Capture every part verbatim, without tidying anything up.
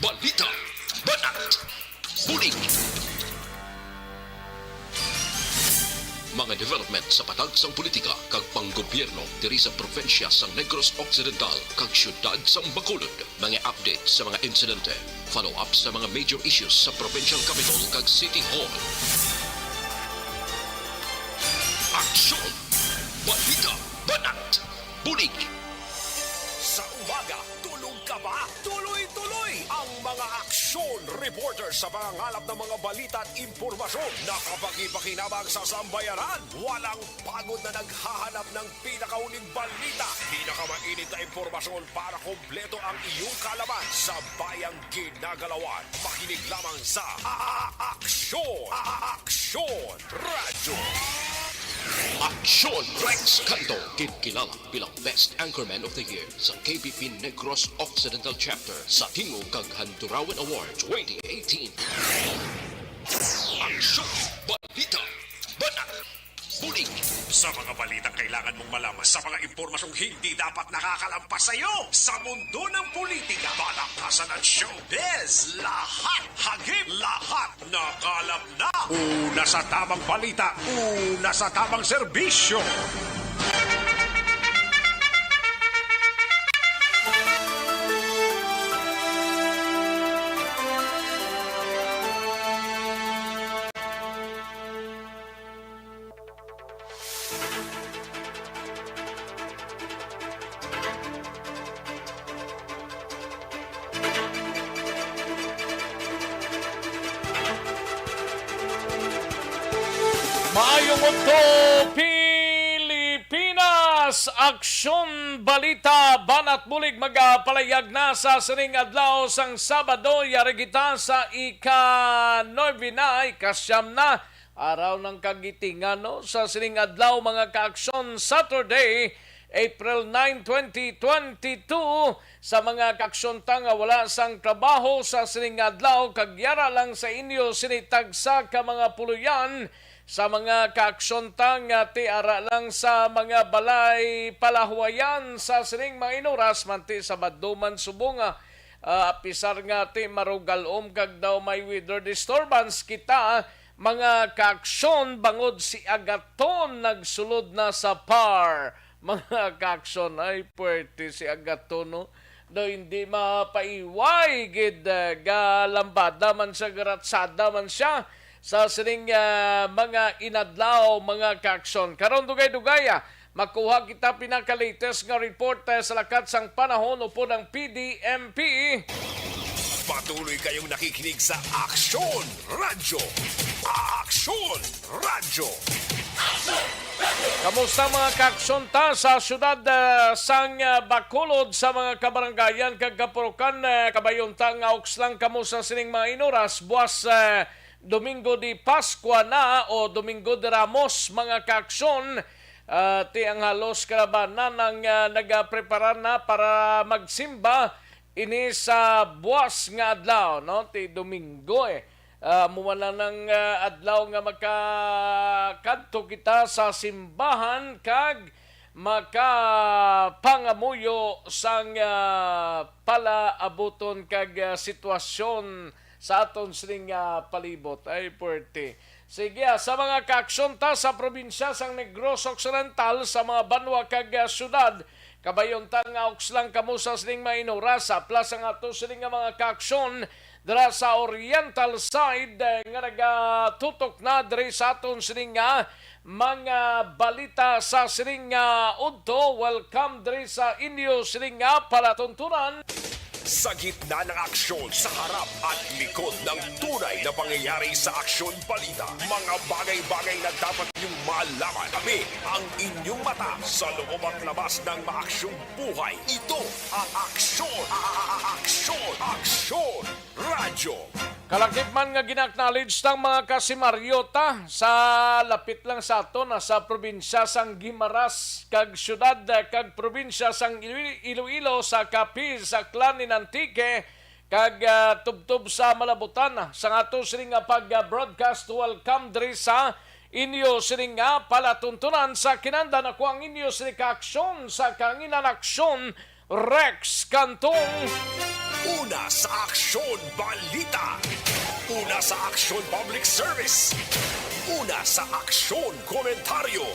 Balita, banat, bulig. Mga development sa patag sang politika kag panggobyerno diri sa probinsya sang Negros Occidental kag siyudad sang Bacolod. Mga update sa mga insidente, follow-up sa mga major issues sa provincial capital kag city hall. Aksyon! Balita, banat, bulig. Sa umaga, tulog ka ba? Tuloy-tuloy ang mga aksyon reporter sa pangangalap ng mga balita at impormasyon na kapakipakinabang sa sambayanan. Walang pagod na naghahanap ng pinakahuling balita, pinakamainit na impormasyon para kompleto ang iyong kaalaman sa bayang ginagalawan. Makinig lamang sa A-, A-, Aksyon! A-, A-, Aksyon Radyo! Aksyon Rex Canto, ginkilala bilang Best Anchorman of the Year sa K B P Negros Occidental Chapter sa Tingog kag Handurawan Award twenty eighteen. Aksyon! Balita! Banat! Bulig! Sa mga balitang kailangan mong malaman, sa mga impormasyong hindi dapat nakakalampas sa iyo, sa mundo ng politika, balakasan at showbiz, lahat, hagip, lahat, nakalap na. Una sa tamang balita, una sa tamang serbisyo. Maayong udto, Pilipinas! Aksyon, balita, banat bulig magapalayag na sa sining adlaw sang Sabado. Yari kita sa ika-nuebe na, ika-siyam na araw ng kagitingan, no? Sa sining adlaw, mga kaaksyon, Saturday, April nine, twenty twenty-two, sa mga kaaksyon ta nga wala sang trabaho sa sining adlaw, kag yara lang sa inyo sini tagsa ka mga puloy-an, sa mga kaaksyon ta nga ti ara lang sa mga balay palahuwayan sa sining mga inuras, manti Sabado man subong nga, ah, apisar nga ti marugalom kag daw may weather disturbance kita, mga kaaksyon, bangod si Agaton nagsulod na sa par. Mga kaaksyon, ay, puwerte si Agaton, no? Daw hindi mapaiway gid, ah, galambada man siya, garatsada man siya sa sining, ah, mga inadlaw, mga kaaksyon. Karon, dugay-dugay, ah, makuha kita pinaka-latest nga report, ah, sa lakat sang panahon upod ang P D M P. Patuloy kayong nakikinig sa Aksyon Radyo. Aksyon Radyo. Kamusta, mga kaaksyon ta sa siyudad, ah, sang, ah, Bacolod, sa mga kabarangayan kag kapuloy-an, ah, kabayon ta nga uks lang kamo sa sining mga inuras, buwas, ah, Domingo de Pascua na o Domingo de Ramos, mga kaaksyon. Ah, ti ang halos kalabanan ang, ah, nagaprepara na para magsimba ini sa buwas nga adlaw, no? Ti Domingo, eh. Ah, amo man ang, ah, adlaw nga makakadto kita sa simbahan kag makapangamuyo sang, ah, palaabuton kag, ah, sitwasyon sa aton sining, ah, palibot. Ay, puwerte. Sige, ah, sa mga kaaksyon ta sa probinsya sang Negros Occidental, sa mga banwa kag, ah, syudad, kabayon ta nga uks lang kamo sa sining mga inuras, sa plas ang ato sining nga mga kaaksyon dira sa Oriental side, eh, nga nagatutok na diri sa aton sining nga mga balita sa sining nga udto. Welcome diri sa inyo sining nga palatuntunan. Sa gitna ng aksyon, sa harap at likod ng tunay na pangyayari sa Aksyon Balita, mga bagay-bagay na dapat niyong malaman. Kami ang inyong mata sa loob at labas ng maaksyong buhay. Ito ang Aksyon, a-, a-, a-, Aksyon, Aksyon Radyo. Kalakip man nga gina-acknowledge tang mga kasimaryo ta sa lapit lang sa aton, ah, sa probinsya sang Guimaras kag siyudad, ah, kag probinsya sang Ilo-, Iloilo, sa Capiz, Aklan, Antique, kag, ah, tubtob sa Malabutan, ah, sa ato sini nga pag-broadcast. Welcome diri sa inyo sini nga palatuntunan sa kinahanglan. Ako ang inyo sini ka aksyon sa kahanginan, Aksyon Rex Cantong. Una sa Aksyon Balita. Una sa Aksyon Public Service. Una sa Aksyon Komentaryo.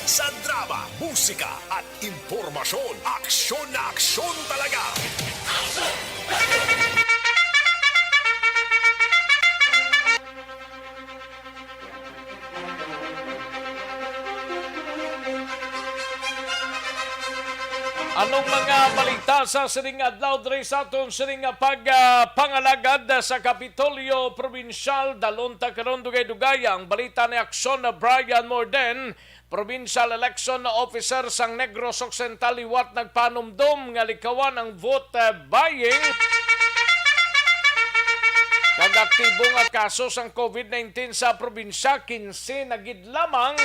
Sa drama, musika, at impormasyon, aksyon na aksyon talaga. Anong mga balita sa sining adlaw diri sa aton sining pag, ah, pangalagad sa Kapitolyo Probinsyal? Dalon ta karon dugay-dugay ang balita ni Aksyon na Brian Morden, Provincial Election Officer sang Negros Occidental, liwat nagpanumdom nga likawan ang vote, eh, buying. Kag aktibo nga kaso sang covid nineteen sa probinsya, kinse na gid lamang.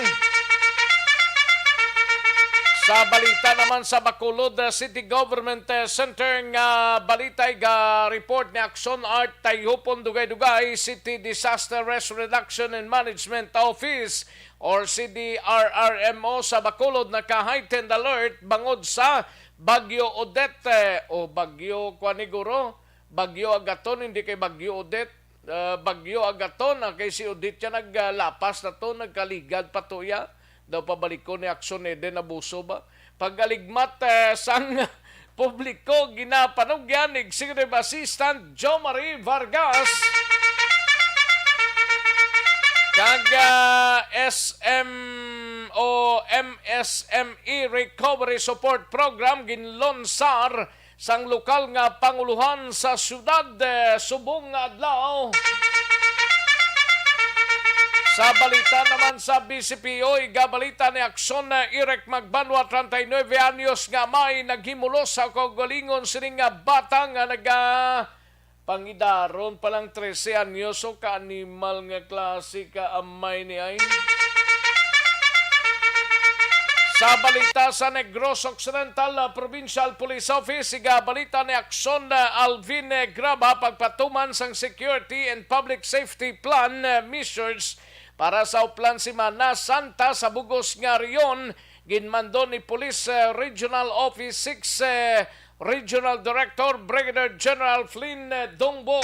Sa balita naman sa Bacolod, eh, City Government, eh, Center nga balita, ga-report ni Aksyon Art Tayhupon Dugay-Dugay, City Disaster Risk Reduction and Management Office or C D R R M O sa Bacolod naka-heightened alert bangod sa Bagyo Odette, eh, o Bagyo, kuwan ni guro, Bagyo Agaton, hindi kay Bagyo Odette. Ah, Bagyo Agaton, ah, kay si Odette siya naglapas na to, nagkaligad pa to iya. Daw pabalikon ni Aksyon Eden Abuso ba? Pag-aligmat, eh, sang publiko, ginapanugyan ni Executive Assistant Jo Marie Vargas. Kag, ah, S M o M S M E Recovery Support Program ginlonsar sang lokal nga pangulohan sa siyudad, eh, subong nga adlaw. Sa balita naman sa B C P O, igabalita ni Aksyon na Eric Magbanwa, treinta y nueve anyos nga amay, naghimulos sa kaugalingon sining nga bata nga naga-, pangidaron pa lang trese anyos, o ka-animal nga klase ka amay ni ay. Sa balita sa Negros Occidental, ah, Provincial Police Office, igabalita ni Aksyon, ah, Alvin, eh, Graba, pagpatuman sang Security and Public Safety Plan, eh, measures para sa uplan Semana Santa sa bug-os nga rehiyon, ginmando ni Police, eh, Regional Office six, eh, Regional Director Brigadier General Flynn Dongbo.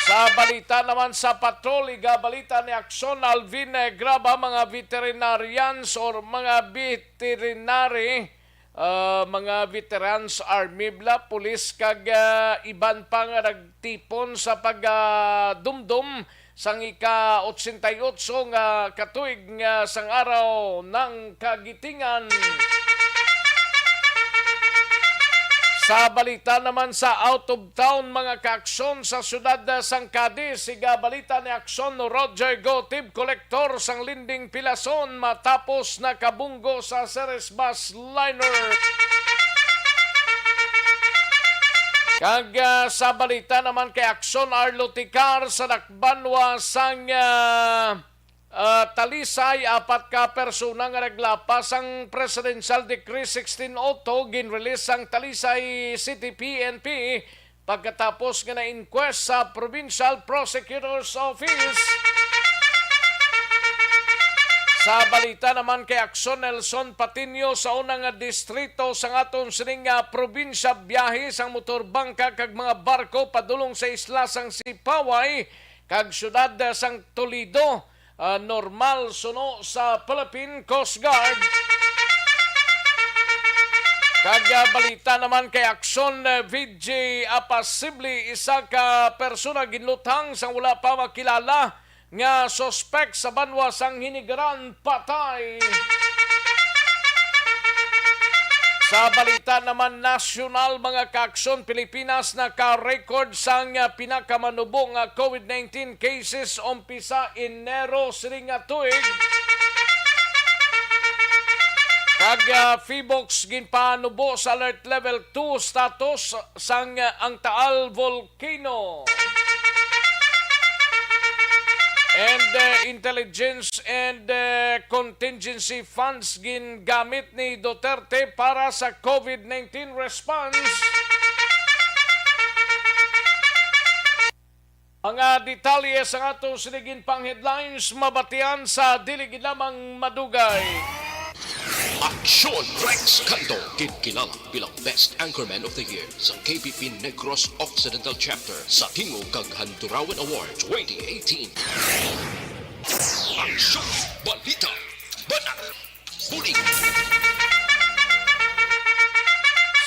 Sa balita naman sa patrol, igabalita ni Aksyon Alvin Graba, mga veterinarians or mga veterinary, ah, mga veterans, army bala, pulis kag, ah, iban pa nga nagtipon sa pagdumdom sang ika-otsenta y otso nga katuig nga sang araw ng kagitingan. Sa balita naman sa out of town, mga kaaksyon, sa siyudad sang Cadiz, igabalita ni Aksyon Roger Gotib, kolektor sang Linding Pilason, matapos nakabunggo sa Ceres bus liner. Kag, ah, sa balita naman kay Aksyon Arlo Ticar, sa dakbanwa sang, ah, ah, Talisay, apat ka persona nga naglapas sang Presidential Decree sixteen oh two, ginrelease sang Talisay City P N P pagkatapos nga na-inquest sa Provincial Prosecutor's Office. Sa balita naman kay Aksyon Nelson Patiño, sa una nga distrito sang aton sining nga probinsya, biyahe sang motor bangka kag mga barko padulong sa isla sang Sipaway kag siyudad sang Toledo, ah, normal suno sa Philippine Coast Guard. Kag, ah, balita naman kay Aksyon, eh, V J Apasibli, isa ka persona ginluthang sang wala pa makilala nga suspek sa banwa sang Hinigaran, patay. Sa balita naman nasyonal, mga kaaksyon, Pilipinas naka-record sang, ah, pinakamanubo nga covid nineteen cases umpisa Enero sini nga tuig. Kag, ah, PHIVOLCS ginpanubo sa Alert Level two status sang, ah, ang Taal Volcano. And, uh, intelligence and, uh, contingency funds gingamit ni Duterte para sa covid nineteen response. Mga detalye sang ato sining pang headlines mabatian sa dili gid lamang madugay. Aksyon Rex Canto, ginkilala bilang Best Anchorman of the Year sa K P P Negros Occidental Chapter sa Tingog kag Handurawan Award twenty eighteen. Aksyon, balita, banat, bulig.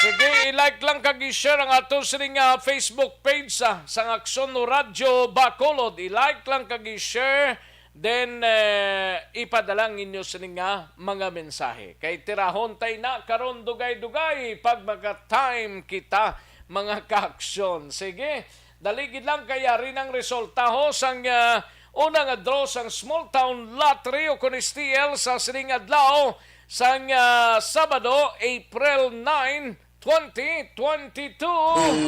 Sige, i-like lang kag i-share ang ato sining, ah, Facebook page sa, sang Aksyon Radyo Bacolod. I-like lang kag i-share. Then, eh, ipadala ang inyo sini nga mga mensahe. Kay tirahon tay na karon dugay-dugay pag maka-time kita, mga kaaksyon. Sige, dali gid lang kay yari nang resulta ho sang, ah, una nga draw sang Small Town Lottery o kun S T L sa sining adlaw sang, ah, Sabado, April nine, twenty twenty-two.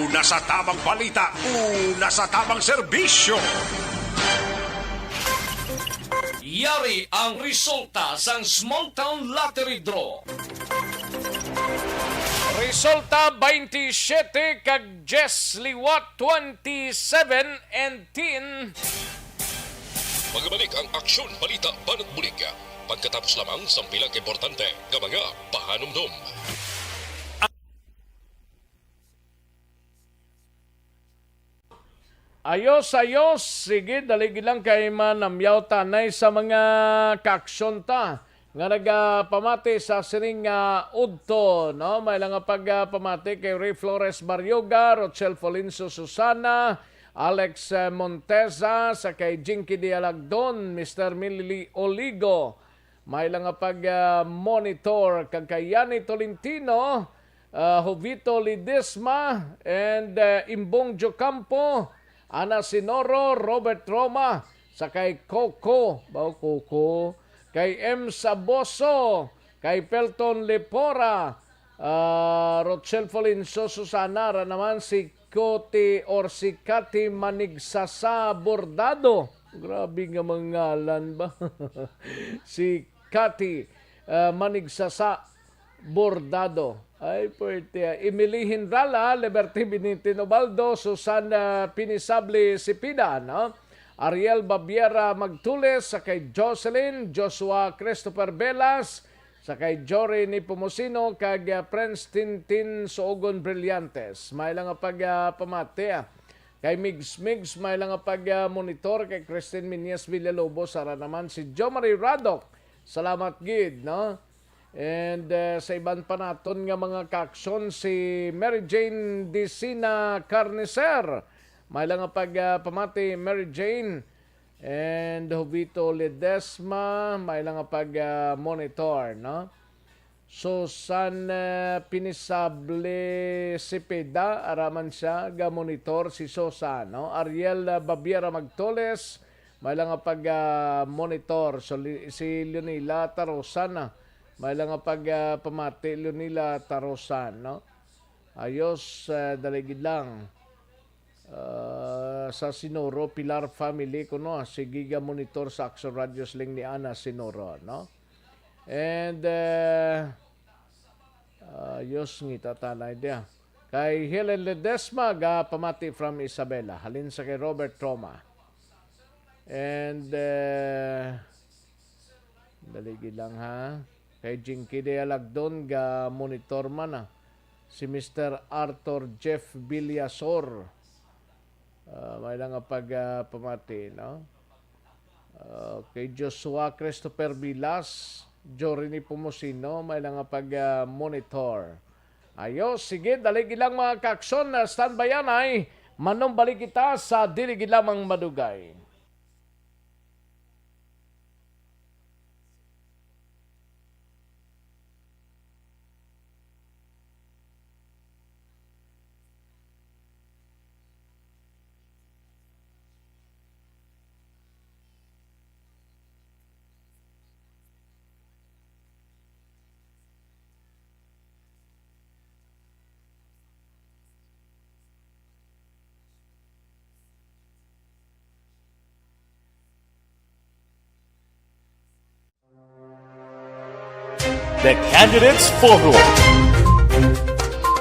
Una sa tamang balita, una sa tamang serbisyo. Yari ang resulta sang Small Town Lottery Draw. Resulta, twenty-seven kag diyes liwat, twenty-seven and ten. Magabalik ang Aksyon Balita Banat Bulig pagkatapos lamang sang pila ka importante nga mga pahanumdom. Ayos, ayos. Sige, dali gid lang kay manamyaw tanay sa mga kaaksyon ta nga nagapamati sa sining, ah, udto, no? May lang nga pagpamati kay Ray Flores Barrioga, Rochelle Folinso Susana, Alex, eh, Montesa, sa kay Jinky Dialagdon, Mister Milili Oligo, may lang nga pag, ah, monitor kag kay Yani Tolentino, ah, Jovito Ledesma, and, ah, Imbong Jocampo, Ana Sinoro, Robert Roma, sa kay Coco, ba, Coco, kay M Saboso, kay Pelton Lepora, ah, Rochelle Folinso Susana, ra naman si Coti or si Cathy Manigsasa Bordado. Grabe nga mga ngalan ba? Si Cathy, ah, Manigsasa Bordado. Ay, puwerte, ah. Emily Hinrala, Liberty Binitin Ubaldo, Susan, ah, Pinisable Cepeda, no? Ariel Babiera Magtules, sa kay Jocelyn, Joshua Christopher Velas, sa kay Jory Nepomuceno, kag, ah, Prince Tintin Suogon Brillantes. May lang nga pag, ah, pamati, ah. Kay Migs Migs, may lang nga pag, ah, monitor, kay Christine Minyas Villalobos, ara naman si Jo Marie Radok. Salamat gid, no? And, eh, sa iban pa naton nga mga kaaksyon, si Mary Jane Dicina Carnicer. May lang nga pag, ah, pamati, Mary Jane. And Jovito Ledesma, may lang nga pag, ah, monitor, no? Susan, eh, Pinisable Cepeda, ara man siya, ga-monitor si Susan, no? Ariel, ah, Babiera Magtoles, may lang nga pag, ah, monitor. So, li-, si Leonila Tarosan, ah, may lang nga pag, ah, pamati, Leonila Tarosan, no? Ayos, ah, dali gid lang. Ah, sa Sinoro, Pilar family, kuno, sige ga-monitor sa Aksyon Radyo, siling ni Ana Sinoro, no? And, eh, ah, ayos, ngita tanay dia. Kay Helen Ledesma, ga pamati from Isabela, halin sa kay Robert Roma. And, eh, dali gid lang, ha. Kay Jinky Dialagdon, ga monitor man, ah. Si Mister Arthur Jeff Villasor. Ah, may lang nga pag, ah, pamati, no? Ah, kay Joshua Christopher Vilas, Jory Nepomuceno, may lang nga pag, ah, monitor. Ayos, sige, dali gid lang, mga kaaksyon, ah, standby anay. Manumbalik kita sa dili gid lamang madugay. The Candidates Forum.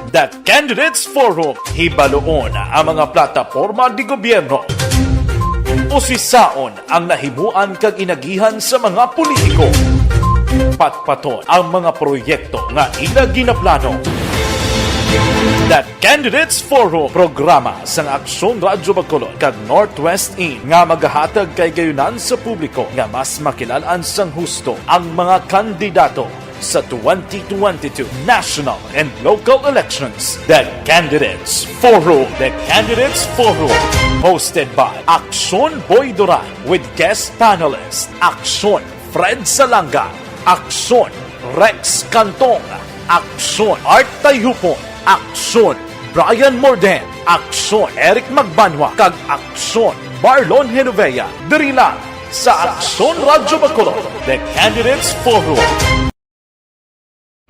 The Candidates Forum. Hibaluon ang mga plataporma di gobyerno. Usisaon ang nahimuan kag inagihan sa mga politiko. Patpaton ang mga proyekto nga ila ginaplano. The Candidates Forum, programa sang Aksyon Radyo Bacolod kag Northwest Inn nga magahatag kahigayonan sa publiko nga mas makilalan sang husto ang mga kandidato sa twenty twenty-two national and local elections. The Candidates Forum. The Candidates Forum, hosted by Aksyon Boy Duran with guest panelist Aksyon Fred Salanga, Aksyon Rex Cantong, Aksyon Art Tayupon, Aksyon Brian Morden, Aksyon Eric Magbanwa, kag Aksyon Marlon Genovea, diri lang sa Aksyon Radyo Bacolod, The Candidates Forum.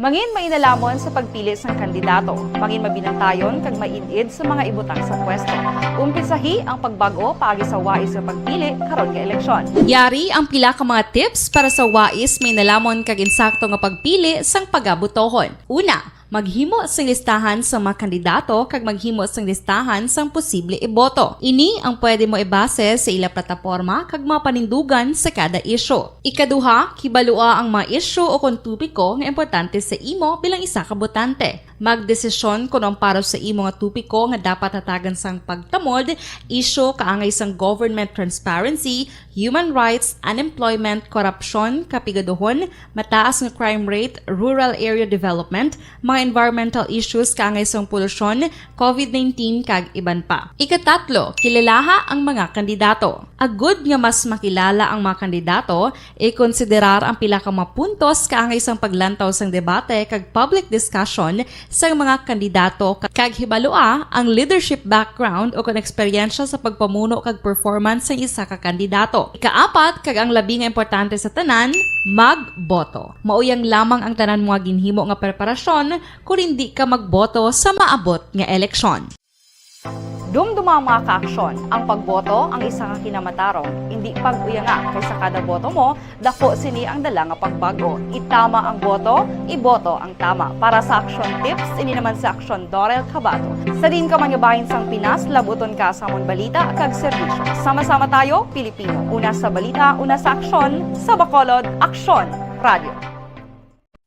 Mangin mainalhamon sa pagpili sang kandidato. Mangin mabinantayon kag maid-id sa mga ibutang sa pwesto. Umpisahi ang pagbag-o paagi sa wais nga pagpili karon nga eleksyon. Yari ang pila ka mga tips para sa wais mainalhamon kag insakto nga pagpili sang pagabotohon. Una, maghimo sing listahan sa mga kandidato kag maghimo sing listahan sang posible iboto. Ini ang pwede mo ibase sa ila plataporma kag mga panindugan sa kada isyu. Ikaduha, kibalua ang mga isyu o kon topiko nga importante sa imo bilang isa ka botante. Magdesisyon kon ang para sa imo nga topiko nga dapat hatagan sang pagtamod, isyu kaangay sang government transparency, human rights, unemployment, korupsyon, kapigaduhon, mataas nga crime rate, rural area development, mga environmental issues kaangay sang polusyon, covid nineteen, kag iban pa. Ikatatlo, kilalaha ang mga kandidato. Agud nga mas makilala ang mga kandidato, ikonsiderar ang pila ka mga puntos kaangay sang paglantaw sang debate kag public discussion sang mga kandidato, kag hibalua ang leadership background o kon eksperyensya sa pagpamuno kag performance sang isa ka kandidato. Ikaapat, kag ang labi nga importante sa tanan, magboto. Mauyang lamang ang tanan mo nga ginhimo nga preparasyon kon indi ka magboto sa maabot nga eleksyon. Dumduma ang mga kaaksyon. Ang pagboto ang isa ka kinamatarong. Indi pag-uyanga, kay sa kada boto mo, daku sini ang dala nga pagbag-o. Itama ang boto, iboto ang tama. Para sa aksyon tips, ini naman si Aksyon Dorel Cabato. Sa diin ka man nga bahin sang Pinas, labuton ka sa amon balita kag serbisyo. Sama-sama tayo, Pilipino. Una sa balita, una sa aksyon, sa Bacolod, Aksyon Radio.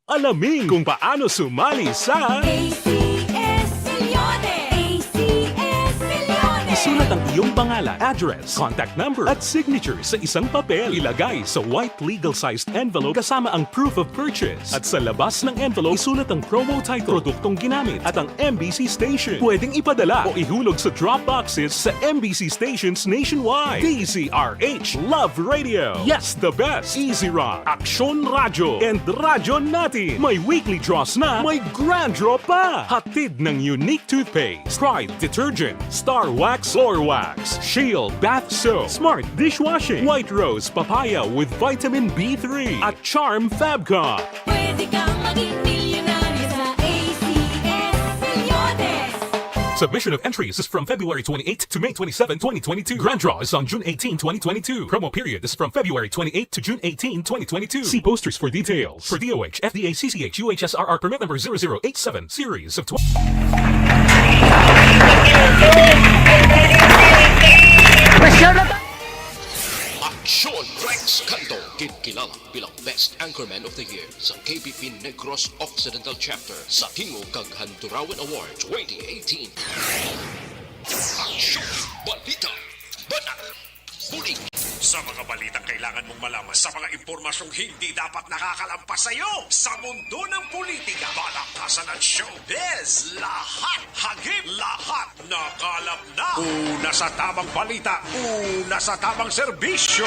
Alamin kung paano sumali sa A C S Millones! A C S Millones! Isulat ang iyong pangalan, address, contact number, at signature sa isang papel. Ilagay sa white legal-sized envelope kasama ang proof of purchase. At sa labas ng envelope, isulat ang promo title, produktong ginamit, at ang M B C station. Pwedeng ipadala o ihulog sa drop boxes sa M B C stations nationwide. D Z R H Love Radio. Yes, the best. Easy Rock, Aksyon Radyo, and Radyo Natin. May weekly draws na, may grand draw pa. Hatid ng Unique Toothpaste, Pride Detergent, Star Wax, Floor Wax, Shield Bath Soap, Smart Dishwashing, White Rose Papaya with Vitamin B three, at Charm Fabcon. Pwede kang maging milyonaryo sa A C S Millones. Submission of entries is from February twenty-eighth to May twenty-seven, twenty twenty-two. Grand draw is on June eighteen, twenty twenty-two. Promo period is from February twenty-eighth to June eighteen, twenty twenty-two. See posters for details. For D O H, F D A, C C H, U H S R R permit number zero zero eight seven, series of twenty. Aksyon Rex Canto, ginkilala bilang Best Anchorman of the Year sa K B P Negros Occidental Chapter sa Tingog kag Handurawan Award twenty eighteen. Aksyon! Balita! Banat! Bulig! Sa mga balitang kailangan mong malaman, sa mga impormasyong hindi dapat nakakalampas sa iyo, sa mundo ng politika, palakasan at showbiz, lahat, hagip, lahat, nakalap na. Una sa tamang balita, una sa tamang serbisyo.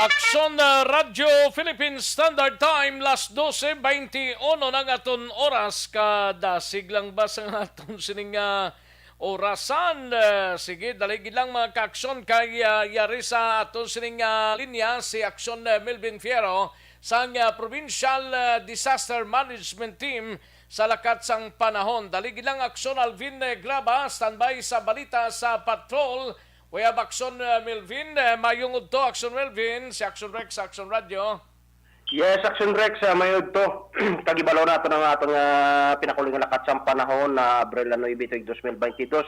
Aksyon, uh, Radyo Philippine Standard Time, las doce veintiuno na ang aton oras. Kadasig lang ba sa aton sining, uh, orasan? Uh, sige, dali gid lang, mga kaaksyon, kay, uh, yari sa aton sining, uh, linya si Aksyon, uh, Melvin Fierro sang, uh, Provincial, uh, Disaster Management Team sa lakat sang panahon. Dali gid lang, Aksyon Alvin, eh, Graba, standby sa balita sa patrol. We have Aksyon, eh, Melvin. Eh, mayong udto, Aksyon Melvin, si Aksyon Rex sa Aksyon Radyo. Yes, Aksyon Rex, ah, mayong udto. Kag ibalo nato ang aton nga pinakuli nga lakat sang panahon na Abril nuebe tuig dos mil baynte dos.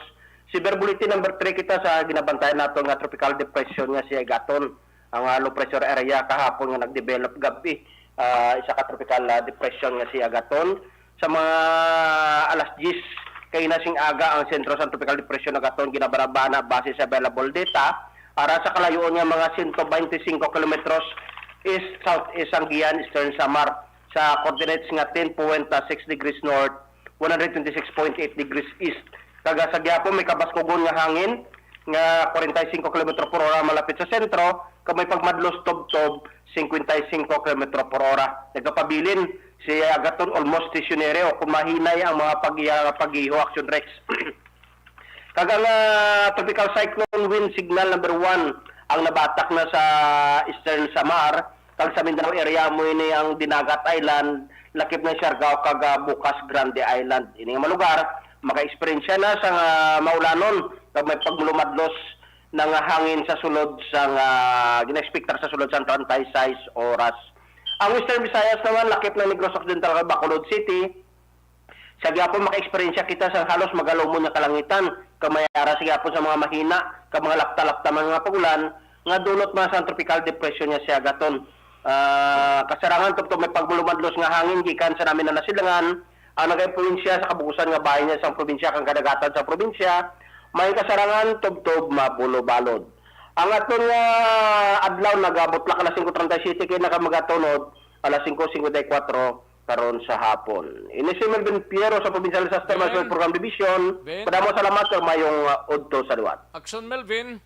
Severe Bulletin number three kita sa ginabantayan nato nga tropical depression nga si Agaton. ang, ah, low pressure area kahapon nga nag-develop gab-i, ah, isa ka tropical, ah, depression nga si Agaton. Sa mga alas diyes kaina sing aga, ang sentro sang tropical depression Agaton ginabanabana base sa available data, ara sa kalayoon nga mga siyento baynte singko kilometros east-southeast sang Guian, Eastern Samar, sa coordinates nga ten point six degrees north, one hundred twenty-six point eight degrees east. Kag sa gihapon, may kabaskugon nga hangin nga forty-five kilometro por hora malapit sa sentro, kag may pagmadlos tubtob fifty-five kilometro por hora. Nagapabilin si Agaton, almost stationary o kung mahinay ang mga pag-, pag-iho, Action Rex. Kag ang, ah, tropical cyclone wind signal number one ang nabatak na sa Eastern Samar, kag sa Mindanao area mo ini ang Dinagat Island, lakip na Siargao, kag, ah, Bucas Grande Island. Ini nga mga lugar maka-eksperyensya na sa, ah, maulanon kag may paglumadlos na nga hangin sa sulod sang, ah, gina-expectar sa sulod sang treinta y seis oras. Ang Western Visayas naman, lakip na Negros Occidental kag Bacolod City, sa gihapon maka-eksperyensya kita sa halos magalumon nga kalangitan, kag may ara sa gihapon sa mga mahina kag mga lapta-lapta man nga pag-ulan nga dulot man sang tropical depression nga si Agaton. Ah, kasarangan tubtob may paglumadlos nga hangin gikan sa namin na nasilangan ang nagaimpluwensya sa kabukusan nga bahin niya sang probinsya kag kadagatan sa probinsya, may kasarangan tubtob mabulobalod. Ang aton nga adlaw nagabutlak alas singko treinta y siete kay nakamaga tunod alas singko singkwenta y kuwatro karon sa hapon. Ini si Melvin Piero sa Provincial Disaster Management Program Division. Ben. Madamo salamat kag mayong, uh, udto sa liwat. Action, Melvin.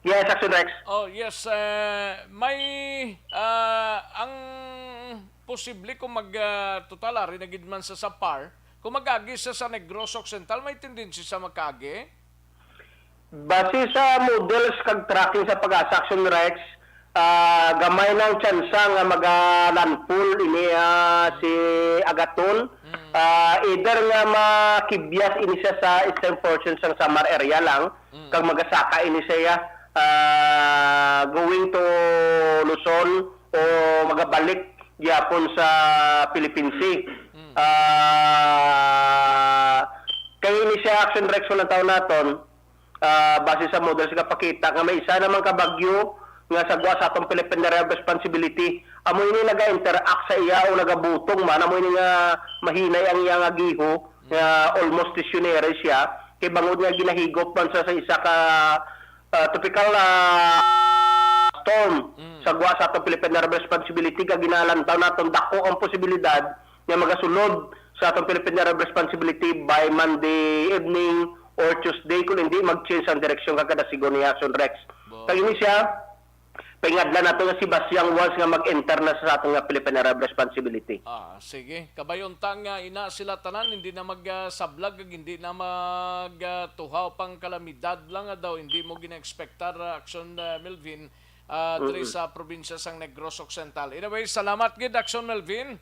Yes, Action Rex. Oh, yes. Eh, may, ah, ang posible kung mag, ah, total, ari na gid man sa Samar, kung mag-agi siya sa Negros Occidental, may tendency sa makaagi? Base sa models kag tracking sa PAGASA, Action Rex, ah, gamay nang tsansa nga maga-landfall ini, ah, si Agaton. Mm. Ah, either nga makibyas ini siya sa eastern portion sang Samar area lang, Mm. kag magasaka ini siya, ah, going to Luzon o magabalik gyapon sa Philippine Sea. Mm. Ah, kay ini siya, Action Rex, kung ang tawon naton, ah, base sa models nga pakita nga may isa naman ka bagyo nga sa gwa sa atong Philippine Area of Responsibility. Amo ini naga-interact sa iya o nagabutong man, amo ini nga mahinay ang iya nga giho, nga almost stationary siya. Kay bangod nga ginahigop man sa, sa isa ka, ah, tropical, ah, storm Mm. sa gwa sa atong Philippine Area of Responsibility, kag ginalantaw naton dako ang posibilidad nga magasulod sa atong Philippine Area of Responsibility by Monday evening or Tuesday, kung hindi mag-change ang direksyon kag kadasigon ni Action Rex. Bo. Kag ini siya, paingadlan nato nga si Basiang once nga mag-enter na sa aton nga Philippine Area of Responsibility. Ah, sige. Kabay unta nga ina sila tanan, hindi na mag, ah, sablag, kag hindi na mag, ah, tuhaw pang kalamidad lang nga daw hindi mo gina-expectar, ah, Action, ah, Melvin, ah, diri Mm-mm. sa probinsya sang Negros Occidental. Anyway, salamat gid, Action Melvin.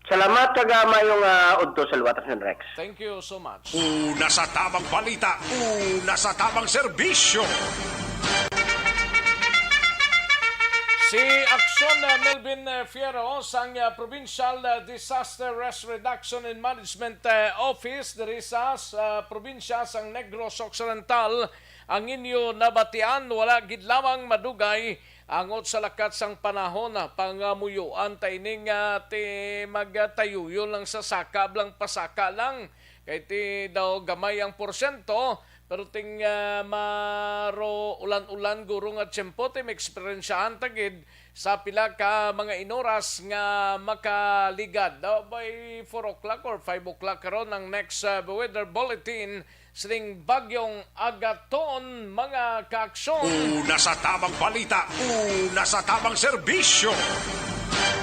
Salamat kag, ah, mayong, ah, udto sa liwat, Action Rex. Thank you so much. Una sa tamang balita, una sa tamang serbisyo. Si Action, ah, Melvin, ah, Fierro sang, ah, Provincial, ah, Disaster Risk Reduction and Management, ah, Office diri sa, sa probinsya sang Negros Occidental ang inyo nabatian. Wala gid lamang madugay angot sa lakat sang panahon, ah, pangamuyoan ta ini nga ti magtayuyon lang sa saka, blang pasaka lang. Kay ti daw gamay ang porsyento, pero ting, ah, maro ulan-ulan guro nga tiyempo, ti maeksperiensyahan ta gid sa pila ka mga inoras nga makaligad. Daw by four o'clock or five o'clock karon ang next, ah, weather bulletin sining bagyong Agaton, mga kaaksyon. Una sa tamang balita, una sa tamang serbisyo.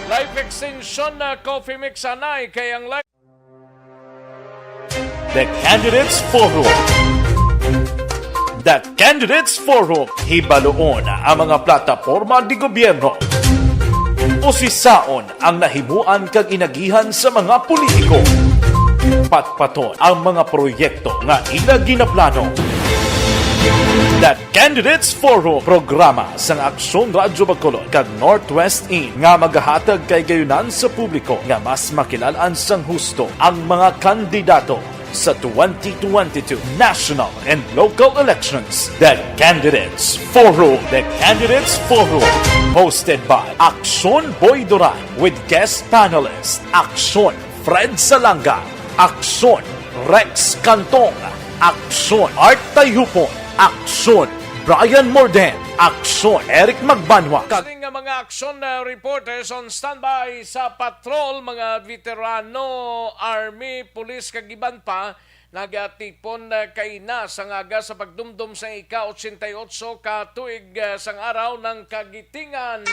Life Extension, ah, Coffee Mix anay kay ang life The Candidates Forum. The Candidates Forum. Hibaluon ang mga plataporma di gobyerno. Usisaon ang nahimuan kag inagihan sa mga politiko. Patpaton ang mga proyekto nga ila ginaplano. The Candidates Forum, programa sang Aksyon Radyo Bacolod kag Northwest In nga magahatag kahigayonan sa publiko nga mas makilal-an sang husto ang mga kandidato. Sa twenty twenty-two national and local elections, the Candidates Forum. The Candidates Forum, hosted by Aksyon Boy Duran, with guest panelist Aksyon Fred Salanga, Aksyon Rex Cantong, Aksyon Art Tayupon, Aksyon Brian Morden, Aksyon Eric Magbanwa. Kag Kini nga mga aksyon, uh, reporters on standby sa patrol, mga veterano, army, pulis, kag iban pa, nagatipon, uh, kaina sa ngaga sa pagdumdom sa ika-otsenta y otso ka tuig, uh, sang Araw ng Kagitingan.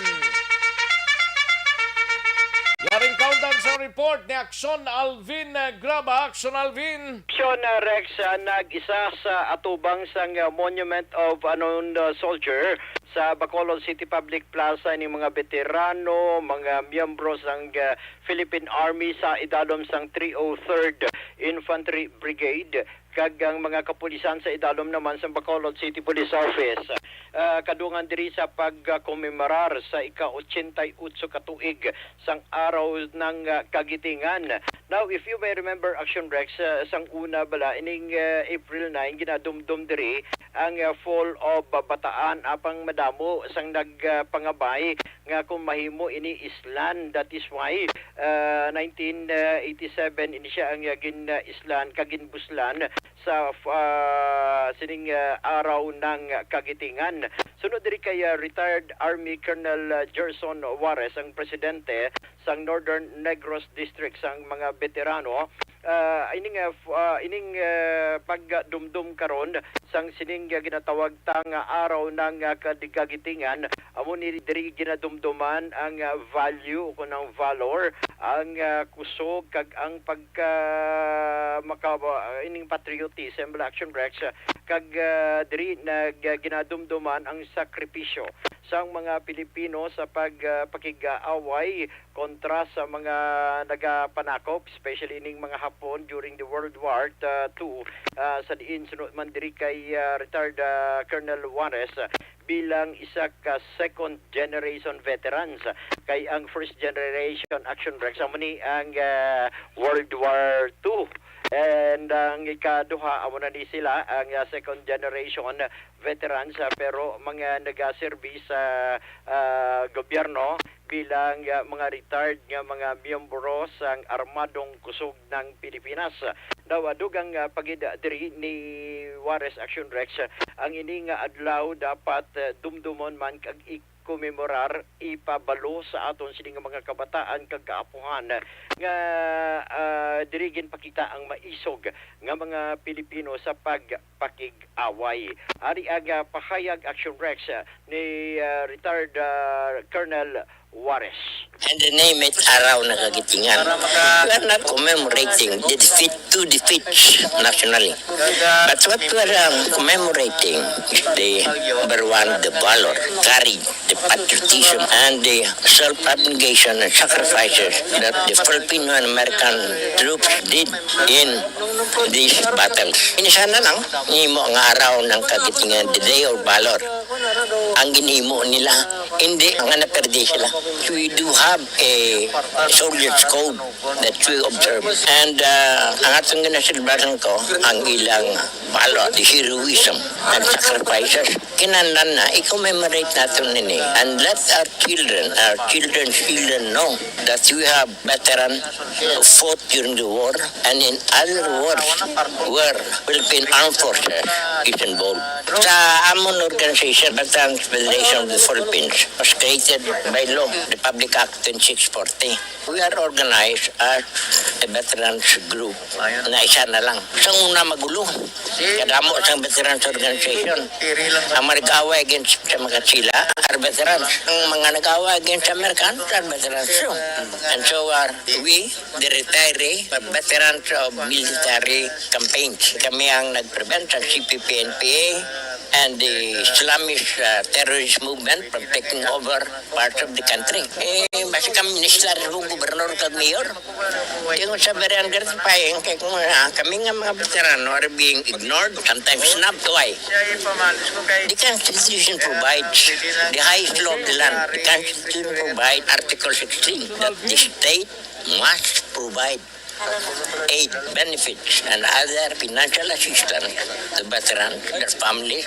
Yaring kaundan sa report ni Aksyon Alvin, uh, Graba. Aksyon Alvin. Aksyon, uh, Rex, uh, nag-isa sa atubang sang, uh, Monument of Unknown, uh, Soldier sa Bacolod City Public Plaza ni mga veterano, mga miyembro sang, uh, Philippine Army sa idalom sang three oh third Infantry Brigade kag ang mga kapulisan sa idalom naman sang Bacolod City Police Office. Ah, kadungan diri sa pagkomemorar sa ika-otsenta y otso ka tuig sang Araw ng, ah, Kagitingan. Now, if you may remember, Action Rex, ah, sang una bala, ining, ah, April nine, ginadumdom diri ang, ah, Fall of, ah, Bataan, apang madamo sang nagpangabay nga kung mahimo ini islan. That is why, ah, nineteen eighty-seven ini siya ang, ah, gin-islan kag ginbuslan sa, ah, sining, ah, Araw ng Kagitingan. Sunod diri kay, ah, retired Army Colonel, ah, Gerson Juarez ang presidente sang Northern Negros District sang mga veterano. Ah, ining, ah, f-, ah, ining, ah, pagdumdom karon sang sining, ah, ginatawag ta nga Araw ng, ah, Kadig-, Kagitingan, amo ni diri ginadumduman ang, ah, value o kun ang valor, ang, ah, kusog kag ang pagka-, maka-, ah, ining patriotism, bala, Action Rex, ah, kag, ah, diri nag-, ginadumduman ang sakripisyo sang mga Pilipino sa pag-, ah, pakig-away kontra sa mga nagapanakop, especially ning mga Hapon during the World War, ah, Two, ah, sa diin suno man diri kay, ah, retired, ah, Colonel Juarez, ah, bilang isa ka second generation veterans, kay ang first generation, Action Rex, amo ni ang, ah, World War Two. And ang ikaduha, amo na ni sila, ang, ah, second generation veterans, ah, pero mga nagaserbi sa, ah, gobyerno bilang, ah, mga retired nga mga miyembro sang Armadong Kusog ng Pilipinas. Daw, ah, dugang, ah, pa gid diri ni Juarez, Action Rex, ah, ang ini nga adlaw dapat, ah, dumdumon man kag ikomemorar, ipabalo sa aton sini nga mga kabataan kag kaapuhan nga, ah, diri ginpakita ang maisog nga mga Pilipino sa pagpakig-away. Ari ang, ah, pahayag, Action Rex, ah, ni, ah, retired, ah, Colonel Juarez. And rename it Araw ng Kagitingan. We are not commemorating the defeat, two defeats nationally. But what we are, um, commemorating is the number one, the valor, courage, the patriotism, and the self-abnegation and sacrifices that the Filipino and American troops did in these battles. Ini sana lang, nimo nga Araw ng Kagitingan, the Day of Valor, ang ginhimo nila. Hindi nga naperdi sila. We do have a soldiers' code that we observe. And, uh, ang atong ginasilbasan ko, ang ilang valor, the heroism, and sacrifices. Kinahanglan na i-commemorate naton ini. And let our children, our children's children know that we have veterans who fought during the war and in other wars where Philippine Armed Forces is involved. Sa amon organization, Veterans Federation of the Philippines, was created by law, Republic Act twenty-six forty. We are organized as a veterans group na isa na lang. Sa una, magulo. Kadamo sang veterans organization. Ang mga nag-away against sa mga Chila are veterans. Ang mga nag-away against sa Amerikanos are veterans too. And so are we, the retiree veterans of military campaigns. Kami ang nag-prevent sa C P P N P A and the Islamist, uh, terrorist movement from taking over parts of the country. Eh, basi kami minister, gobernador kag mayor. Tingog sa very ungratifying kay kung, ah, kami nga mga veterano are being ignored, sometimes snubbed. Why? The Constitution provides the highest law of the land. The Constitution provides Article sixteen that the state must provide aid benefits and other financial assistance to veterans, their families,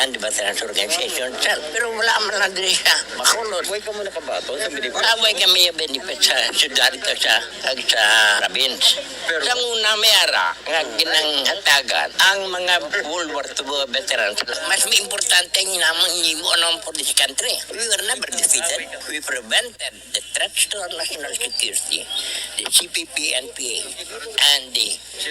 and the veterans organization itself. Pero wala man lang diri sa Bacolod. Way kamo nakabaton sa benefits? Ah, way kami yung benefits sa syudad kag sa, kag sa province. Pero sa una, may ara nga ginanghatagan ang mga World War Two veterans. Mas importante nga namang nimo anong for this country. We were never defeated. We prevented the threats to our national security, the C P P N P A, and the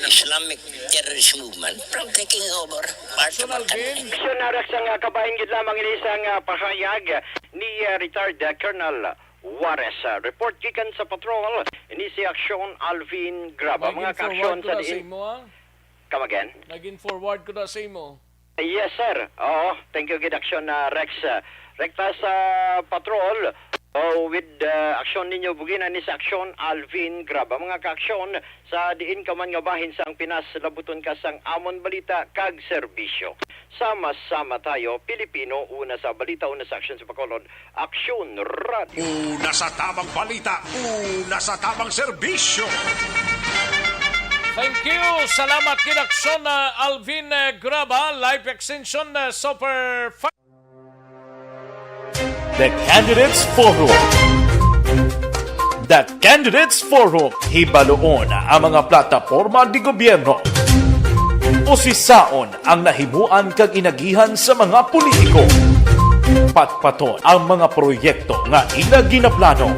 Islamic terrorist movement from taking over parts of our country. Aksyon, Rex, ang, ah, kabahin gid lamang ini sang, ah, pahayag ni, ah, retired, ah, Colonel Juarez. Ah, report gikan sa patrol, ini si Aksyon Alvin Graba. Mga kaaksyon, sa diin. Come again? Naging forward ko na sa imo. Yes, sir. Oo, thank you gid, Aksyon, ah, Rex. Ah, rekta sa patrol, oh, with, ah, aksyon ninyo, bugina ni sa Aksyon Alvin Graba. Mga kaaksyon, sa diin ka man nga bahin sang Pinas, labuton ka sang amon balita kag serbisyo. Sama-sama tayo, Pilipino, una sa balita, una sa aksyon sa Bacolod, Aksyon Radio. Una sa tamang balita, una sa tamang serbisyo. Thank you. Salamat gid, Aksyon, ah, Alvin, eh, Graba, Life Extension, eh, Super Fa- The Candidates Forum. The Candidates Forum. Hibaluon ang mga plataporma de gobyerno. Usisaon ang nahimuan kag inagihan sa mga politiko. Patpaton ang mga proyekto nga ila ginaplano.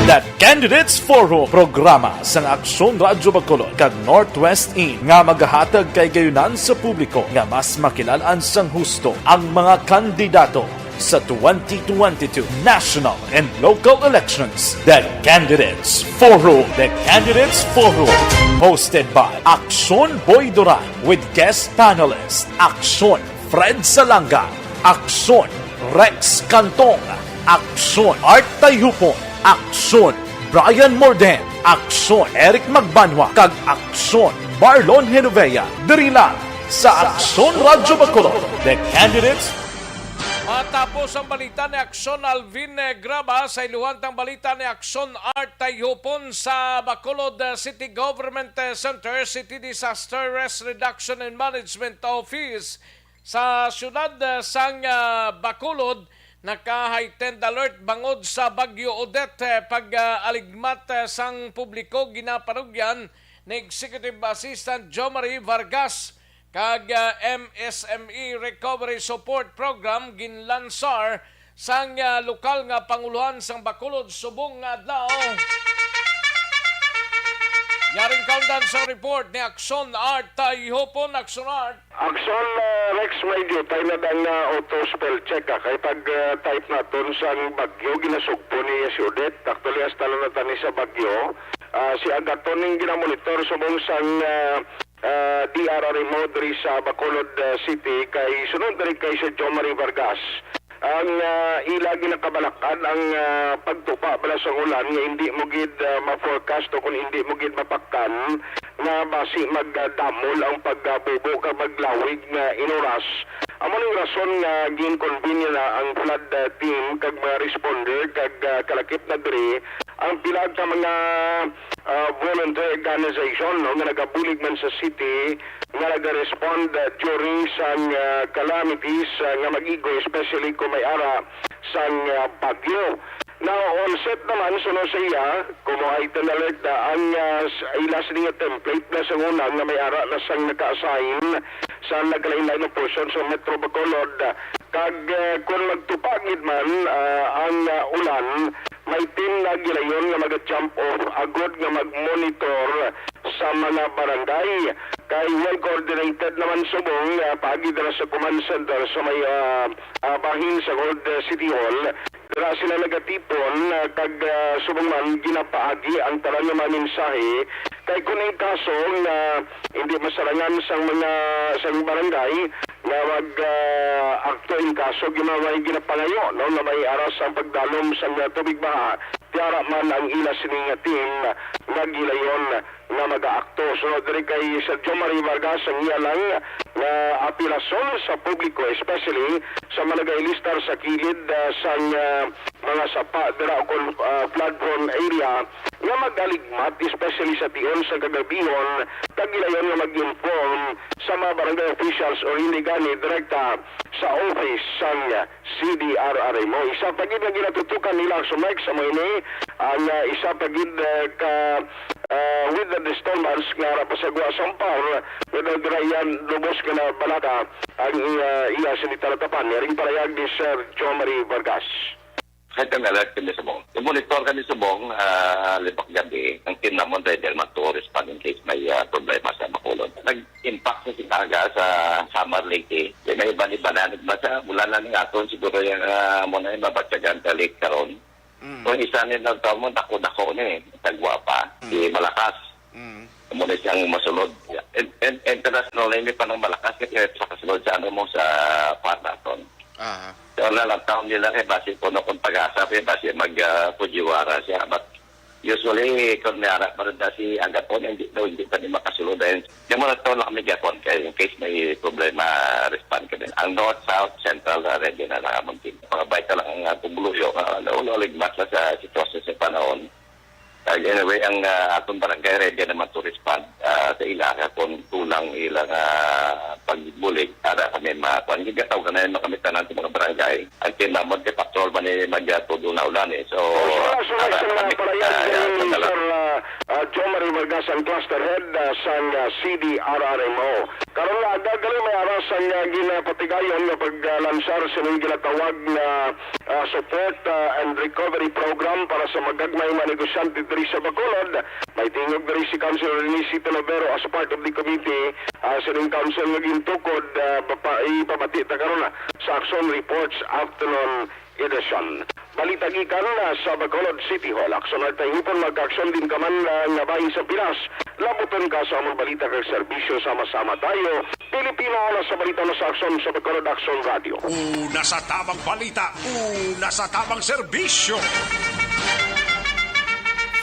The Candidates Forum, programa sang Aksyon Radyo Bacolod kag Northwest In nga magahatag kay gayunan sa publiko nga mas makilal-an sang husto ang mga kandidato sa twenty twenty-two national and local elections. The Candidates Forum. The Candidates Forum. Hosted by Aksyon Boy Duran with guest panelist Aksyon Fred Salanga, Aksyon Rex Cantong, Aksyon Art Tayhupon, Aksyon Brian Morden, Aksyon Eric Magbanwa, kag Aksyon Marlon Genovea. Diri lang sa Aksyon Radyo Bacolod. The Candidates Matapos ang balita ni Aksyon Alvin, eh, Graba, sa iluhan tang balita ni Aksyon Art Tayhupon sa Bacolod, eh, City Government, eh, Center, City Disaster Risk Reduction and Management Office sa siyudad, eh, sang, ah, Bacolod, naka-heightened alert bangod sa Bagyo Odette, eh, pag, ah, aligmat, eh, sang publiko ginapanugyan ni Executive Assistant Jo Marie Vargas. Kag, ah, M S M E Recovery Support Program ginlansar sang, ah, lokal nga pangulohan sang Bacolod subong nga adlaw. Yaring kaundan sa report ni Aksyon Art Tayhupon. Aksyon Art. Aksyon, ah, Rex, may diutay na dang, ah, auto spell check, ah, kay pag, ah, type naton sang bagyo, ginasugpo ni si Odette. Actually, hasta na natani sa bagyo. Ah, si Agaton ning ginamonitor subong sang, ah, ah, D R R M O diri sa Bacolod, ah, City, kay sunod diri kay si Jo Marie Vargas. Ang, ah, ila ginakabalak-an ang, ah, pagtupa bala sang ulan nga hindi mo gid, ah, ma-forecast o kung hindi mo gid mapaktan nga basi magdamol ang pagbubo kag maglawig nga inuras. Amo ning rason nga gin-convene na ang flood, ah, team kag mga responder kag, ah, kalakip na diri ang pila ka mga, ah, voluntary organization, no, nga nagabulig man sa city nga naga-respond, ah, during sang, ah, calamities, ah, nga mag-igo, especially kung may ara sang, ah, bagyo. Now, on set naman, suno sa iya, kung mo heightened alert na ang, ah, s-, ila sini nga template na sa una nga may ara na sang naka-assign sa nagkalain-lain nga portion sa Metro Bacolod. Kag, ah, kung magtupa gid man, ah, ang, ah, ulan, may team na gilayon nga maga-jump off agod nga mag-monitor sa mga barangay. Kay well coordinated naman subong, ah, paagi dira sa command center sa may, ah, ah, bahin sa Gold, ah, City Hall. Dira sila nagatipon, ah, kag, ah, subong man ginapaagi ang tanan nga mga mensahe. Kay kung in kaso nga hindi masarangan sang mga, sang barangay, nga mag, ah, akto in kaso, gina-, may ginapangayo, no, nga may aras ang pagdalom sang, ah, tubig baha, tiara man ang ila sini nga team nga gilayon nga mag-aakto. So, diri kay Sergio Marie Vargas, ang iya lang nga apelasyon sa publiko, especially sa mga nagailistar sa kilid, ah, sang, ah, mga sapa dira o kon, ah, flood prone area, nga mag-aligmat, especially sa tion sa kagabihon, kag gilayon nga mag-inform sa mga barangay officials o hindi gani direkta sa office sang C D R R M O. Isa pa gid nga ginatutukan nila, Action Mike, sa mga ini, ang, ah, isa pa gid, ah, ka, ah, weather disturbance nga ara pa sa gwa sang Paor, nga nagdala iya lubos nga nabalaka ang iya, iya sini talatapan. Yaring parayag ni Sir John Marie Vargas. Heightened alert kami subong. Monitor kami subong, ah, libak gabi. Ang team namon ready man to respond in case may, ah, problema sa Bacolod. Nag-impact sa Sinaga sa Samar Leyte. Kaya may iban-iban na nagmasa. Mula na ning aton siguro yung, ah, muna yung mabatyagan sa lake karon. Mm. Kung isa ni nagtawag mo, dako-dako ni, tagwa pa, Mm. si Malakas. Mm. Muna siyang masulod. In, in, international name pa ng Malakas, kasi sa kasulod sa ano mo, sa Panaton. Aha. So, na lang taon nila kay basi puno kung pag-asa, kay basi mag, ah, Fujiwara siya. But usually, kung may ara pa rin na si Agaton, hindi daw, hindi pa din makasulod. Ayun. Yung mga taon lang kami gapon kay in case may problema, respond kami. Ang North, South, Central, ah, ready na lang among team. Mga baita lang ang, ah, pumuluyo, ah, naulo-, ligmat na sa sitwasyon sa panahon. Ah, anyway, ang, ah, atong barangay ready naman to respond, ah, sa ila, ah, kung kulang ilang, ah, pagbulig, para kami ma-, kuwan, gigataw ka na yun, kami tanan sa mga barangay. Ang kinamot kay patrol man ni Magyato doon na ulan eh. So, So, sa, sa, para sa mga kami, palayan ah, din, ah, sa Sir, ah, ah, John Marie Vargas, ang cluster head, ah, sang, ah, C D R R M O. Karon nga aga, gali may aras ang, ah, ginapatigayon nga pag, ah, lansar sa ining ginatawag nga, ah, support, ah, and recovery program para sa magagmay nga negosyante diri sa Bacolod. May tingog diri si Councilor Rene C. Tilavero as part of the committee, ah, sa ining council nga gintukod, ah, bapa-, ipabati ta karon, ah, sa Action Reports Afternoon Edition. Balita gikan, ah, sa Bacolod City Hall. Aksyon Artay Hipon, magka-aksyon din ka man, ah, nga bahin sa Pinas. Labuton ka sa among balita kag serbisyo. Sama-sama tayo. Pilipino, una sa balita, una sa aksyon sa Bacolod Aksyon Radio. Una sa tamang balita, una sa tamang serbisyo.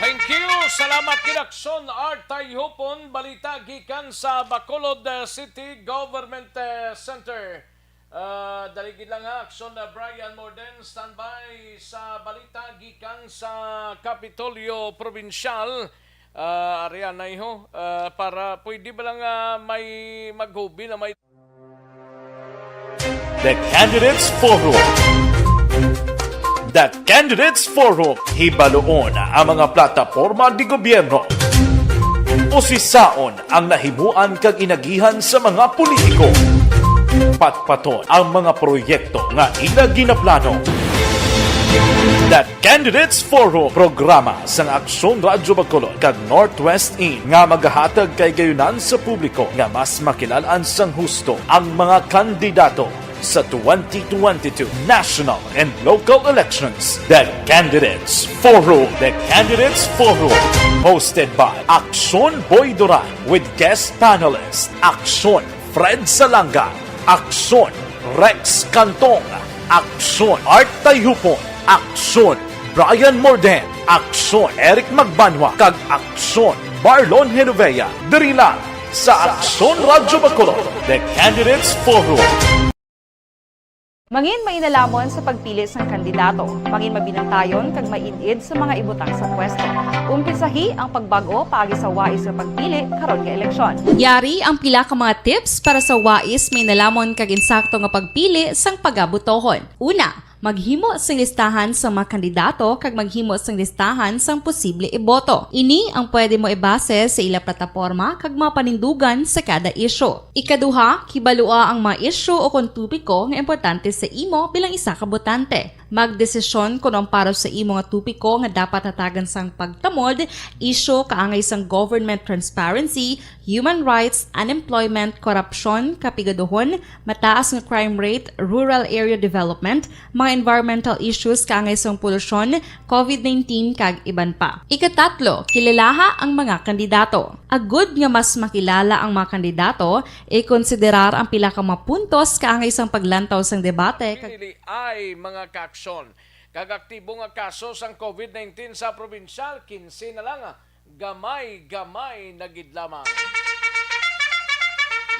Thank you. Salamat gid, Aksyon Artay Hipon. Balita gikan sa Bacolod, ah, City Government, ah, Center. Ah, dali gid lang ha, Aksyon na Brian Morden, standby sa balita gikan sa Kapitolyo Probinsyal. Ah, ari anay ho, ah, para pwede ba lang, ah, may maghubi na may The Candidates Forum. The Candidates Forum, hibaluon ang mga plataporma de gobyerno. Usisaon ang nahimuan kag inagihan sa mga politiko. Patpaton ang mga proyekto nga ila ginaplano. The Candidates Forum, programa sang Aksyon Radyo Bacolod kag Northwest In nga magahatag kay gayunan sa publiko nga mas makilalaan sang husto ang mga kandidato sa twenty twenty-two national and local elections. The Candidates Forum. The Candidates Forum. Hosted by Aksyon Boy Duran with guest panelist Aksyon Fred Salanga, Aksyon Rex Cantong, Aksyon Art Tayhupon, Aksyon Brian Morden, Aksyon Eric Magbanwa, kag Aksyon Marlon Genovea. Diri lang sa Aksyon Radyo Bacolod, The Candidates Forum. Mangin mainalhamon sa pagpili sang kandidato. Mangin mabinantayon kag maid-id sa mga ibutang sa pwesto. Umpisahi ang pagbag-o paagi sa wais nga pagpili karon nga eleksyon. Yari ang pila ka mga tips para sa wais, mainalhamon kag insakto nga pagpili sang pagabutohon. Una, maghimo sing listahan sa mga kandidato kag maghimo sing listahan sang posible iboto. Ini ang pwede mo ibase sa ila plataporma kag mga panindugan sa kada isyu. Ikaduha, kibalua ang mga isyu o kon topiko nga importante sa imo bilang isa ka botante. Magdesisyon kon ang para sa imo nga topiko nga dapat hatagan sang pagtamod, isyu kaangay sang government transparency, human rights, unemployment, korupsyon, kapigaduhon, mataas nga crime rate, rural area development, mga environmental issues kaangay sang polusyon, covid nineteen, kag iban pa. Ikatatlo, kilalaha ang mga kandidato. Agud nga mas makilala ang mga kandidato, ikonsiderar ang pila ka mga puntos kaangay sang paglantaw sang debate kag Pinili ay mga kaaksyon kag aktibo nga kaso sang covid nineteen sa probinsyal, kinse na lang, gamay-gamay na gid lamang.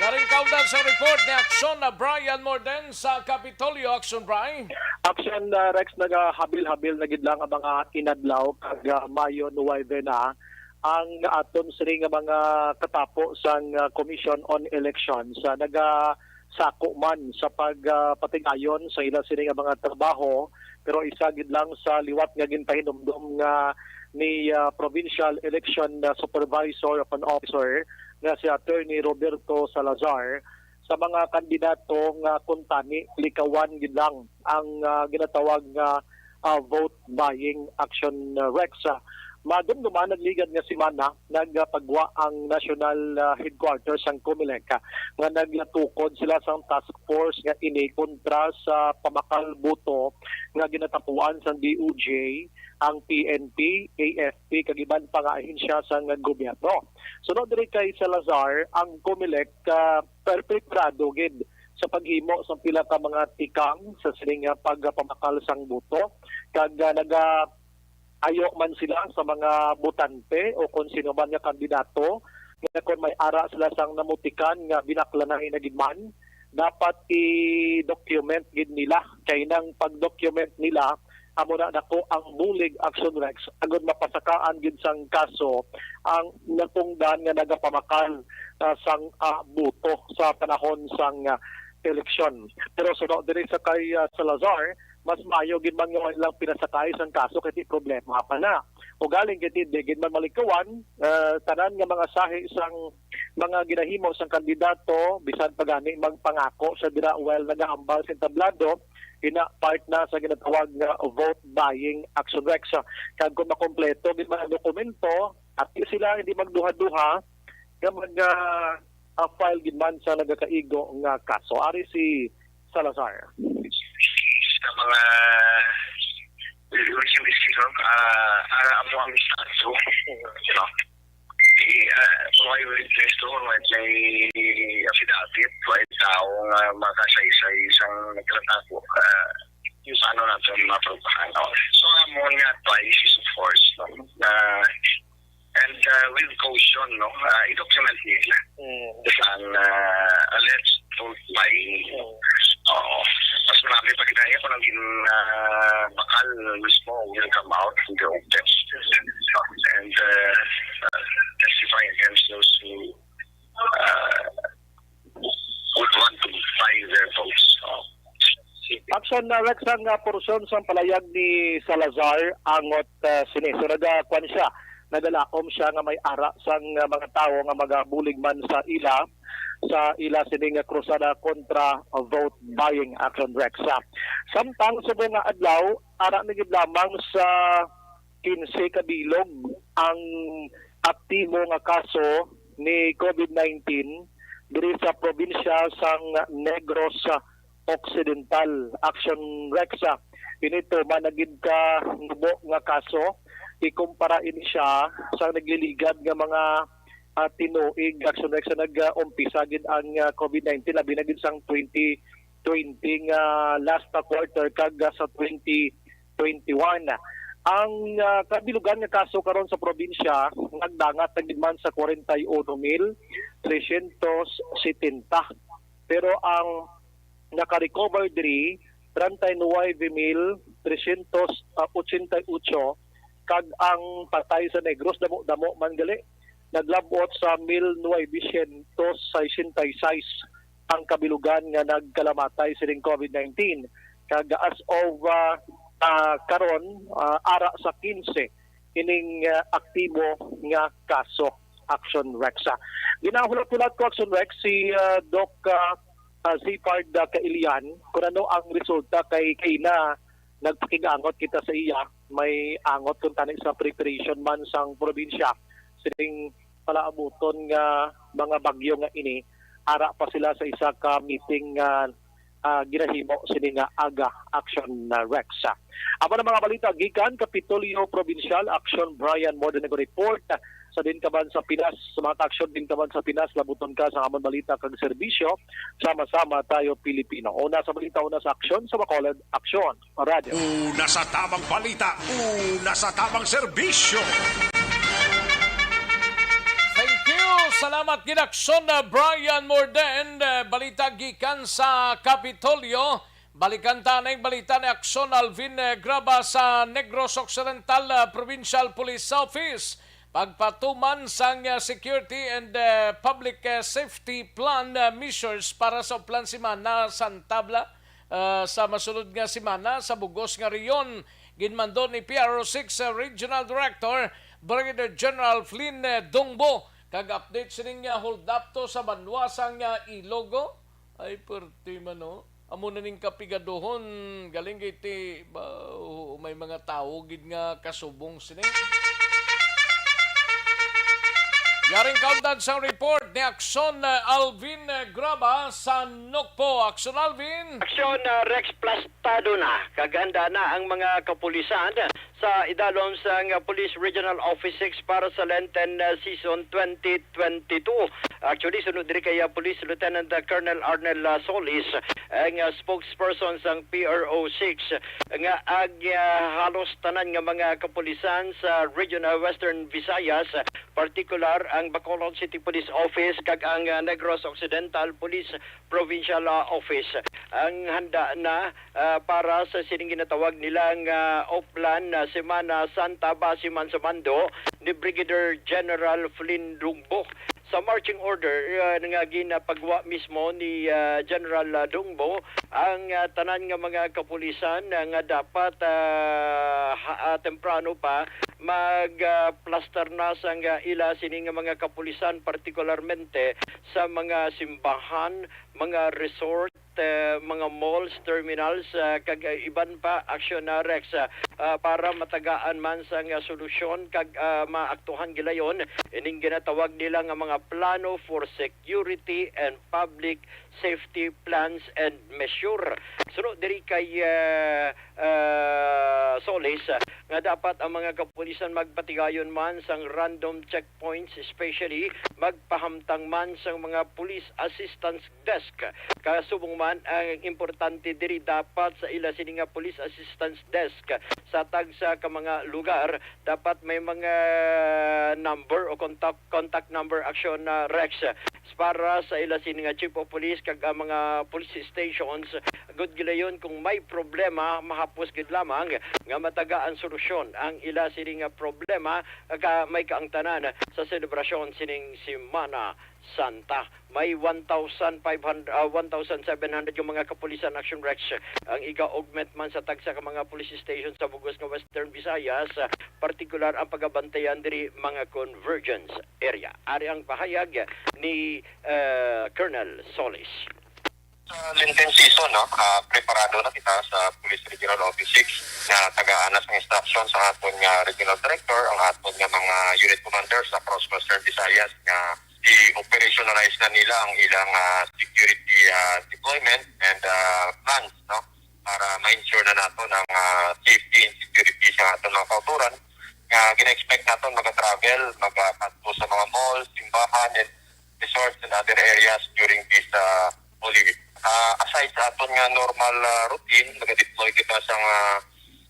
Karing kaundan sa report ni Aksyon na Brian Morden sa Kapitolyo. Aksyon, Brian. Aksyon, uh, Rex, nagahabil-habil na gid lang ang mga inadlaw kag, uh, Mayo nuwebe na ang aton sini nga mga katapo sang, uh, Commission on Elections, uh, nagasako man sa pag, uh, patigayon sa ila sini nga mga trabaho, pero isa gid lang sa liwat nga ginpahinumdom nga ni, uh, Provincial Election, uh, Supervisor of an Officer nga si Attorney Roberto Salazar sa mga kandidato nga kuntani likawan gid lang ang, ah, ginatawag nga, ah, vote buying action, ah, Rex. Ah, madumduman nagligad nga semana nagpagwa ang national, ah, headquarters sang Comelec, ah, nga nagtukod sila sang task force nga ini kontra sa pamakal boto nga ginatapuan sang D O J, ang P N P, A F P, kag iban pa nga ahensya sang gobyerno. Suno diri kay Salazar, ang Comelec, ah, per-, preparado gid sa paghimo sang pila ka mga tikang sa sining, ah, pagpamakal sang boto, kag, ah, nagaayo man sila sa mga botante o kon sino man nga kandidato nga kon may ara sila sang namutikan nga binaklanay na gid man, dapat i-document gid nila, kay nang pag-document nila amo na nako ang bulig, Action Rex, agud mapasakaan gid sang kaso ang natungdan nga nagapamakal, ah, sang, ah, boto sa panahon sang, ah, eleksyon. Pero suno diri sa kay, ah, Salazar, mas maayo gid man nga wala lang pinasakay sang kaso kay di problema pa na. Ugaling kay di, di gid man malikawan, ah, tanan nga mga sahi sang mga ginahimo sang kandidato, bisan pa gani magpangako sa dira while nagahambal sa entablado, ina part na sa ginatawag nga vote buying, Action Rex. Kag kung makompleto gid man ang dokumento, at least sila hindi magduha-duha nga mag, ah, ah, file gid man sa nagakaigo nga kaso. Ari si Salazar. Sa mga, ah, amo ang status, you know, Di, ah, may witness to, may, may affidavit, may tao nga makasaysay sang nagtratago, ah, yung paano natin maprobahan, no? So, amo nga advice is, of course, no, na, and, ah, with caution, no, ah, i-document nila. Mm. Saan, ah, alleged fault by, oo. Mas marami pa gid kaya kung ang gin-, ah, bakal mismo will come out in the open. And, uh, uh, testify against those who, uh, would want to buy their votes. Oo. Action na, Rex, ang, ah, porsyon sang palayag ni Salazar angot, ah, sini. So, nagakwan siya, nagalaom siya nga may ara sang, ah, mga tawo nga magabulig man sa ila sa ila sini nga krusada kontra vote buying, Action Rex. Ah, samtang subong nga adlaw, ara na gid lamang sa kinse ka bilog ang aktibo nga kaso ni COVID nineteen diri sa probinsya sang Negros Occidental, Action Rex. Ini tuman na gid ka nubo nga kaso. Ikumpara ini siya sa nagliligad nga mga, ah, tinuig, Action Rex, sa nag-umpisa gid ang, ah, COVID nineteen, labi na gid sang twenty twenty nga last quarter kag, ah, sa twenty twenty-one. Ang, ah, kabilugan nga kaso karon sa probinsya nagdangat na gid man sa kwarenta y uno mil tresyentos setenta. Pero ang naka-recover diri, treinta y nueve mil tresyentos ochenta y ocho, kag ang patay sa Negros, damo-damo man gali, naglab-ot sa mil novecientos sesenta y seis ang kabilugan nga nagkalamatay sining COVID nineteen. Kag as of, ah, ah, karon, ah, ara sa kinse ining, ah, aktibo nga kaso, Action Rex. Ah, ginahulat-hulat ko, Action Rex, si, ah, Doc, ah, ah, Zipard, ah, Kailian, kung ano ang resulta kay, kay na nagpakig-angot kita sa iya, may angot kung tani sa preparation man sang probinsya sining palaabuton nga mga bagyo nga ini, ara pa sila sa isa ka meeting nga, ah, ginahimo sini nga aga, Action, ah, Rex. Amo na mga balita gikan Kapitolyo Provincial, Action Brian Morden nag-report. Sa din ka man sa Pinas, sa mga ka-aksyon din ka man sa Pinas, labuton ka sa amon balita kag serbisyo. Sama-sama tayo, Pilipino. Una sa balita, una sa aksyon, sa Bacolod, aksyon. Radyo. Una sa tamang balita, una sa tamang serbisyo. Thank you, Salamat gid, Akson, uh, Brian Morden. Uh, balita gikan sa Kapitolyo. Balikan ta ning balita ni Akson Alvin, uh, Graba sa Negros Occidental, uh, Provincial Police Office. Pagpatuman sang, uh, security and, uh, public, uh, safety plan, uh, measures para sa Uplan Semana Santa, bala, uh, sa masunod nga semana sa bugos nga rehiyon. Ginmando ni P R O six, uh, Regional Director Brigadier General Flynn, uh, Dongbo, kag update sining, uh, hold up to sa banwa sang, uh, Ilogo. Ay, perti man, no? Amo na ning kapigaduhon, galing kay ti, ba, oo, may mga tawo gid nga kasubong sini. Yaring kaundan sang report ni Akson, uh, Alvin, uh, Graba sa Nokpo. Akson Alvin. Aksyon, uh, Rex, plastado na. Kag handa na ang mga kapulisan sa idalom sang Police Regional Office six para sa Lenten, uh, Season twenty twenty-two. Actually, sunod diri kay, uh, Police Lieutenant, uh, Colonel Arnel, uh, Solis, ang, uh, spokesperson sang P R O six, nga ang, uh, halos tanan nga mga kapulisan sa Regional Western Visayas, partikular ang Bacolod City Police Office kag ang, uh, Negros Occidental Police Provincial, uh, Office, ang handa na, uh, para sa sining ginatawag nila nga Uplan, uh, Semana Santa, base man sa mando ni Brigadier General Flynn Dongbo. Sa marching order, uh, nga ginapagwa mismo ni, uh, General, uh, Dongbo, ang, uh, tanan nga mga kapulisan, uh, nga dapat, uh, ha, uh, temprano pa mag, uh, plaster na sang, uh, ila sini nga mga kapulisan, partikularmente sa mga simbahan, mga resort, uh, mga malls, terminals, uh, kag, uh, iban pa, Aksyon, uh, Rex, uh, uh, para matagaan man sang, uh, solusyon kag, uh, maaktuhan gilayon ining ginatawag nila nga mga plano for security and public safety plans and measure. Suno diri kay, uh, uh, Solis, uh, nga dapat ang mga kapulisan magpatigayon man sang random checkpoints, especially magpahamtang man sang mga police assistance desk. Kasubong man, ang importante diri, dapat sa ila sini nga police assistance desk sa tagsa ka mga lugar, dapat may mga number o contact, contact number, Aksyon, uh, Rex, para sa ila sini nga chief of police kag ang mga police stations. Gud gilayon, kung may problema, mahapos gid lamang nga matagaan solusyon ang ila sini nga problema, ka may kaangtanan sa selebrasyon sining Semana Santa. May one thousand five hundred, ah, one thousand seven hundred yung mga kapulisan, Aksyon, Rex, ang iga-augment man sa tagsa ka mga police station sa bugos nga Western Visayas, ah, partikular ang pagabantayan diri mga convergence area. Ari ang pahayag ni, ah, Colonel Solis. Sa Lenten season, no, ah, preparado na kita sa Police Regional Office six na tagaan na sang instruction sa aton nga Regional Director, ang aton nga mga unit commanders across Western Visayas nga i-operationalize na nila ang ilang, ah, security, ah, deployment and, ah, plans, no, para ma-ensure na naton ang, ah, safety and security sa aton mga kautoran nga gina-expect naton maga-travel, maga-, kadto sa mga malls, simbahan, and resorts and other areas during this, ah, Holy Week. Ah, aside sa aton nga normal, ah, routine, naga-deploy kita sa nga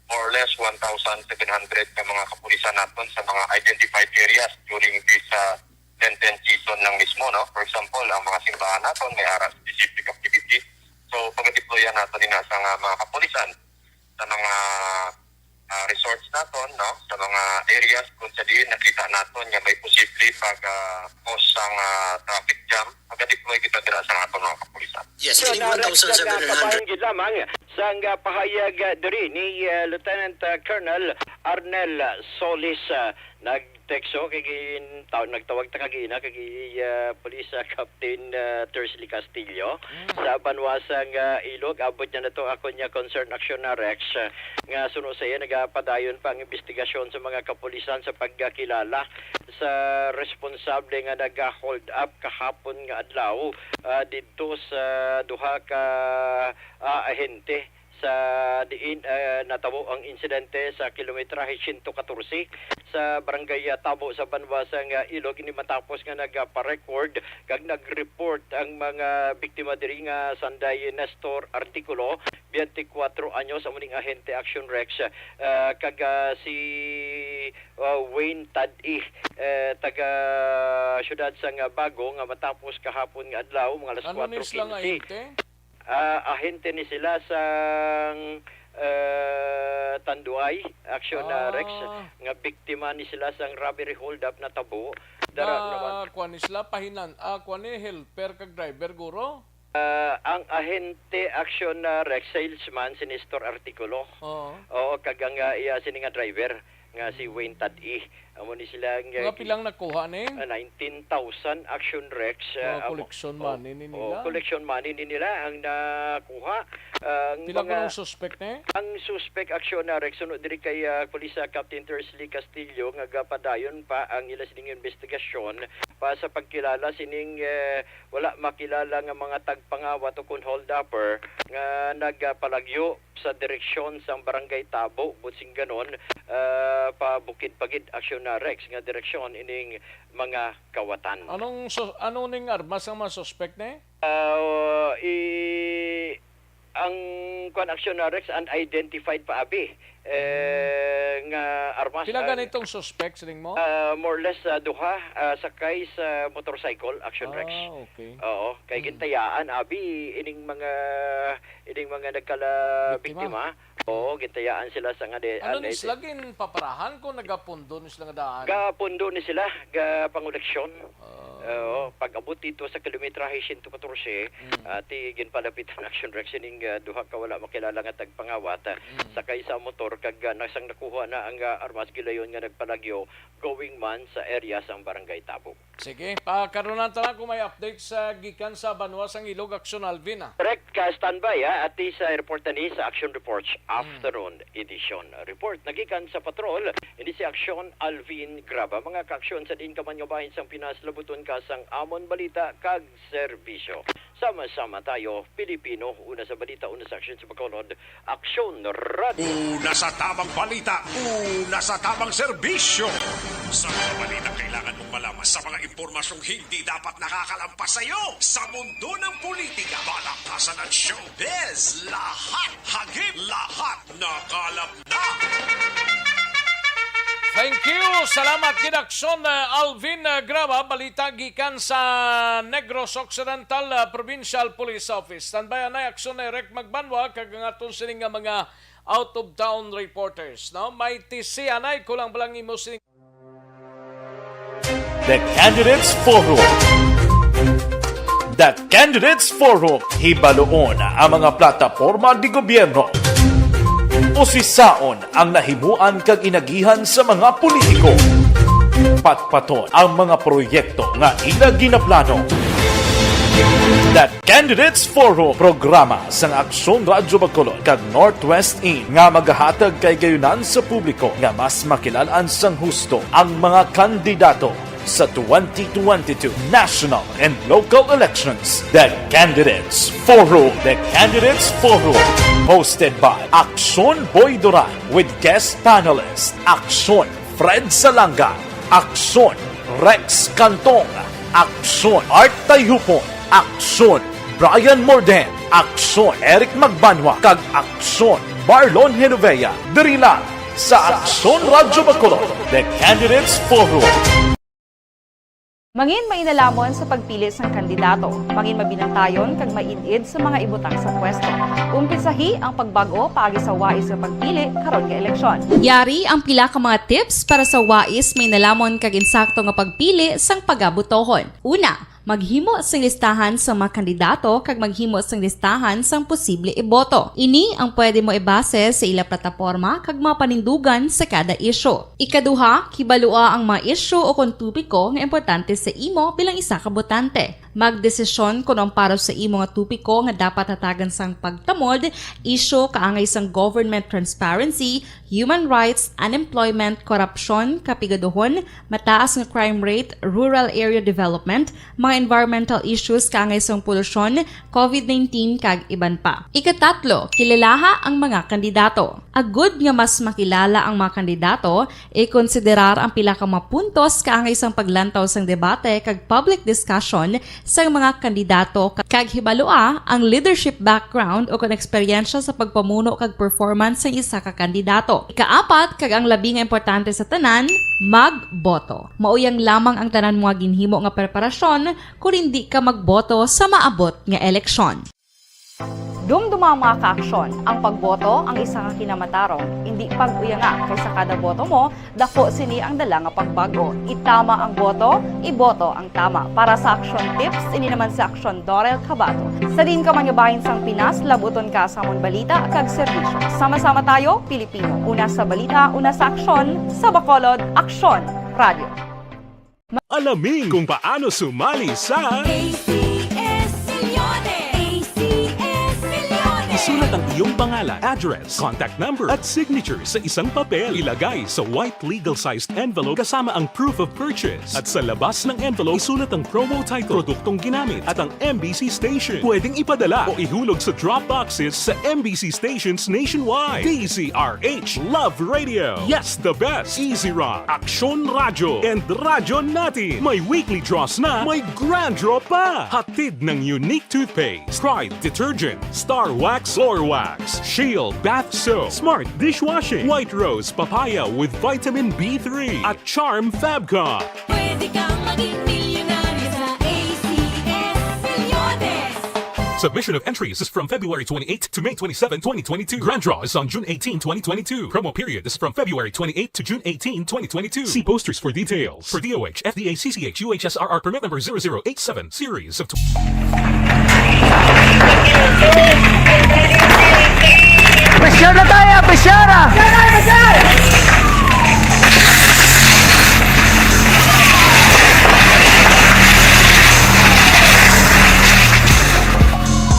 more or less one thousand seven hundred ka mga kapulisan naton sa mga identified areas during this, ah, Lenten season lang mismo, no? For example, ang mga simbahan naton may ara specific activity. So, pag-deployan naton ina sa nga mga kapulisan sa mga, ah, resorts naton, no? Sa mga areas kung sa diin nakita naton nga may posible pag, ah, cause sang, ah, traffic jam, maga-deploy kita dira sa aton mga kapulisan. Yes, Sir, kining na, Rex, one thousand seven hundred. Nagkabahin gid lamang sang, ah, pahayag, ah, diri ni, ah, Lieutenant, ah, Colonel Arnel, ah, Solis, ah, nagtekso kay gin-, taw-, nagtawag ta kagina kay, ah, Police, ah, Captain, ah, Tersley Castillo. Mm. Sa banwa sang, ah, Ilog, abot niya na to akon nga concern, Aksyon, ah, Rex, ah, nga suno sa iya nagapadayon pa ang investigasyon sa mga kapulisan sa pagkakilala sa responsable nga naga-hold up kahapon nga adlaw, ah, didto sa duha ka, ah, ahente sa diin, ah, natabo ang insidente sa kilometrahe siyento katorse sa Barangay, ah, Tabo sa banwa sang, ah, Ilog. Ini matapos nga nagpa-record kag nag-report ang mga biktima diri nga sanday Nestor Articulo Twenty-kuwatro anyos, amo ning ahente Action Rex, ah, kag, ah, si, ah, Wayne Tad-i, eh, taga siyudad sang Bago, nga matapos kahapon nga adlaw, mga alas Ano ni kuwatro sila nga kinse. Ahente? Ah, ahente ni sila sang, eh, Tanduay, Action, ah, Rex, Ah. nga biktima ni sila sang robbery hold-up natabo. Dara Na, naman. Kuan ni sila, pahinan, ah, kuan ni, helper kag driver, guro? Ah, ang ahente Action, ah, Rex, salesman si Nestor Articulo. Oo. Oo, kag ang, ah, iya sini nga driver nga si Wayne Tad-i. Amo ni sila nga Mga gi- pilang nakuha ni? Ah, nineteen thousand Action Rex, ah, Mga amo- collection oh, money ni oh, nila? Collection money ni nila ang nakuha. Ah, ang Pila mga kuno ang suspect ni? Ang suspect Action, ah, Rex, suno diri kay, ah, Police, ah, Captain Tersley Castillo nga gapadayon pa ang ila sining investigasyon pa sa pagkilala sining, eh, wala makilala nga mga tagpangawat o kon holdupper nga nagapalagyo sa direksyon sang Barangay Tabo, Butsinganon, ah, pa bukid pa gid, Action na Rex, nga direksyon ining mga kawatan. Anong su-, ano ning armas ang mga suspect ni? Ah, i-, ang kuan, Action na Rex, unidentified pa abi, eh, nga armas. Pila ang ganitong suspect, siling mo? Ah, more or less, ah, duha, ah, sakay sa motorcycle, Action Rex. Ah, okay. Oo, kay Mm. gintayaan abi ining mga, ining mga nagkala Biktima. biktima. Oo, gintayaan sila sa nga di-, Ano ah, ni di- sila ginpaparahan kung nagapundo ni sila nga daan? Gapundo ni sila, ga pangoleksyon. Ah. Oo, pag-abot dito sa kilometrahe siyento katorse, Mm. ah, ti ginpalapitan Action Rex ining, ah, duha ka wala makilala nga tagpangawat, ah, Mm. sakay sa motor kag, ah, nasang nakuha na ang, ah, armas, gilayon nga nagpalagyo going man sa area sang Barangay Tabo. Sige, pakaronan ta lang kung may update sa gikan sa banwa sang Ilog, Action Alvin, ah. Correct, ka standby, ha, ati sa airport ani sa Action Reports Mm. Afternoon Edition. Report nagikan sa patrol, ini si Action Alvin Graba. Mga ka-aksyon, sa diin ka man nga bahin sang Pinas, labuton ka sang amon balita kag serbisyo. Sama-sama tayo, Pilipino. Una sa balita, una sa aksyon sa Bacolod, Aksyon Radio. Una sa tamang balita, una sa tamang serbisyo. Sa mga balita kailangan mong malaman, sa mga impormasyong hindi dapat nakakalampas sa iyo. Sa mundo ng politika, balakasan at showbiz, lahat hagip, lahat nakalap na. Thank you. Salamat gid, Aksyon, uh, Alvin, uh, Graba. Balita gikan sa Negros Occidental, uh, Provincial Police Office. Standby anay, Aksyon, Eric Magbanwa, kag ang aton sining nga mga out-of-town reporters, no? May T C anay, kulang ba lang imo sining The Candidates Forum. The Candidates Forum. Hibaloon ang mga plataporma di gobyerno. Usisaon ang nahimuan kag inagihan sa mga politiko. Patpaton ang mga proyekto nga ila ginaplano. The Candidates Forum, programa sang Aksyon Radyo Bacolod kag Northwest In nga magahatag kay gayunan sa publiko nga mas makilal-an sang husto ang mga kandidato sa twenty twenty-two national and local elections. The Candidates Forum. The Candidates Forum. Hosted by Aksyon Boy Duran with guest panelist Aksyon Fred Salanga, Aksyon Rex Cantong, Aksyon Art Tayhupon, Aksyon Brian Morden, Aksyon Eric Magbanwa, kag Aksyon Marlon Genovea. Diri lang sa Aksyon Radyo Bacolod, The Candidates Forum. Mangin mainalamon sa pagpili sang kandidato, mangin mabinantayon kag maid-id sa mga ibutang sa pwesto. Umpisahi ang pagbag-o paagi sa wais nga pagpili karon nga eleksyon. Yari ang pila ka mga tips para sa wais, mainalamon kag insakto nga pagpili sang pagabotohon. Una, maghimo sing listahan sang mga kandidato kag maghimo sing listahan sang posible iboto. Ini ang pwede mo ibase sa ila plataporma kag mga panindugan sa kada isyu. Ikaduha, kibalua ang mga isyu o kon topiko nga importante sa imo bilang isa ka botante. Magdesisyon kon ang para sa imo nga topiko nga dapat hatagan sang pagtamod, isyu kaangay sang government transparency, human rights, unemployment, korupsyon, kapigaduhon, mataas nga crime rate, rural area development, mga environmental issues kaangay sang polusyon, covid nineteen, kag iban pa. Ikatatlo, kilalaha ang mga kandidato. Agud nga mas makilala ang mga kandidato, ikonsiderar ang pila ka mga puntos kaangay sang paglantaw sang debate kag public discussion sang mga kandidato, kag hibalua ang leadership background o kon eksperyensya sa pagpamuno kag performance sang isa ka kandidato. Ikaapat, kag ang labi nga importante sa tanan, magboto. Mauyang lamang ang tanan mo nga ginhimo nga preparasyon kon hindi ka magboto sa maabot nga eleksyon. Dumduma, mga ka-aksyon, ang pagboto ang isa ka kinamatarong, indi pag-uyanga, kay sa kada boto mo, dako sini ang dala nga pagbag-o. Itama ang boto, iboto ang tama. Para sa Aksyon Tips, ini naman si Aksyon Dorel Cabato. Sa diin ka man nga bahin sang Pinas, labuton ka sa amon balita kag serbisyo. Sama-sama tayo, Pilipino. Una sa balita, una sa aksyon, sa Bacolod, Aksyon Radio. Alamin kung paano sumali sa A C S Milyones! A C S Milyones! Isulat ang iyong pangalan, address, contact number, at signature sa isang papel. Ilagay sa white legal-sized envelope kasama ang proof of purchase. At sa labas ng envelope, isulat ang promo title, produktong ginamit, at ang M B C station. Pwedeng ipadala o ihulog sa drop boxes sa M B C stations nationwide. D Z R H Love Radio. Yes, the best. Easy Run, Aksyon Radyo, and Radyo Natin. May weekly draws na, may grand draw pa. Hatid ng Unique Toothpaste, Pride Detergent, Star Wax Floor Wax, Shield Bath Soap, Smart Dishwashing, White Rose Papaya with Vitamin B three, at Charm Fabcon. Pwede kang maging milyonaryo sa A C S Milyones. Submission of entries is from February twenty-eight to May twenty-seven, twenty twenty-two. Grand draw is on June eighteen, twenty twenty-two. Promo period is from February twenty-eight to June eighteen, twenty twenty-two. See posters for details. For D O H, F D A, C C H, U H S R R permit number zero zero eight seven, series of tw- Pressure na tayo! Pressure na!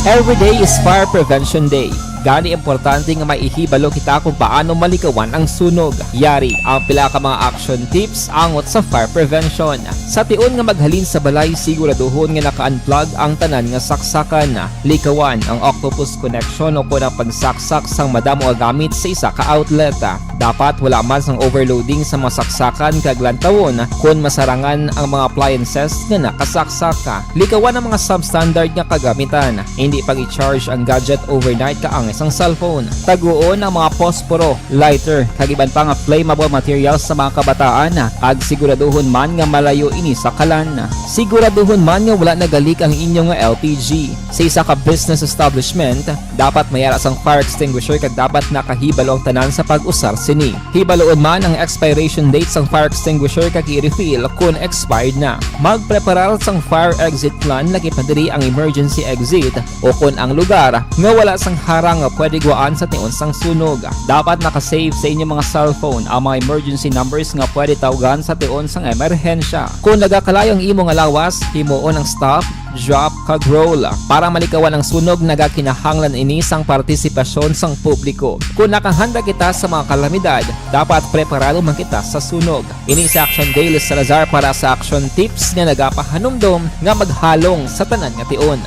Every day is Fire Prevention Day. Gani, importante nga may ihibalo kita kung paano malikawan ang sunog. Yari ang pila ka mga action tips angot sa fire prevention. Sa tion nga maghalin sa balay, siguraduhon nga naka-unplug ang tanan nga saksakan. Likawan ang octopus connection o kon ang pagsaksak sang madamo nga gamit sa isa ka outlet. Dapat wala man sang overloading sa mga saksakan kag lantawon kon masarangan ang mga appliances nga nakasaksak. Likawan ang mga substandard nga kagamitan. Hindi pag-i-charge ang gadget overnight kaangay sang cellphone. Taguon ang mga posporo, lighter, kag iban pa nga flammable materials sa mga kabataan, kag siguraduhon man nga malayo ini sa kalan. Siguraduhon man nga wala nagalik ang inyo nga L P G. Sa isa ka business establishment, dapat may ara sang fire extinguisher kag dapat nakahibalo ang tanan sa pag-usar sini. Hibaluon man ang expiration date sang fire extinguisher kag i-refill kon expired na. Magpreparar sang fire exit plan, lakip na diri ang emergency exit o kon ang lugar nga wala sang harang nga pwede guwaan sa tion sang sunog. Dapat naka-save sa inyo mga cellphone ang mga emergency numbers nga pwede tawgan sa tion sang emerhensya. Kon nagakalayo ang imo nga lawas, himuon ang stop, drop, kag roll. Para malikawan ang sunog, nagakinahanglan ini sang partisipasyon sang publiko. Kon nakahanda kita sa mga kalamidad, dapat preparado man kita sa sunog. Ini si Action Daily Salazar para sa Action Tips nga nagapahanumdom nga maghalong sa tanan nga tion.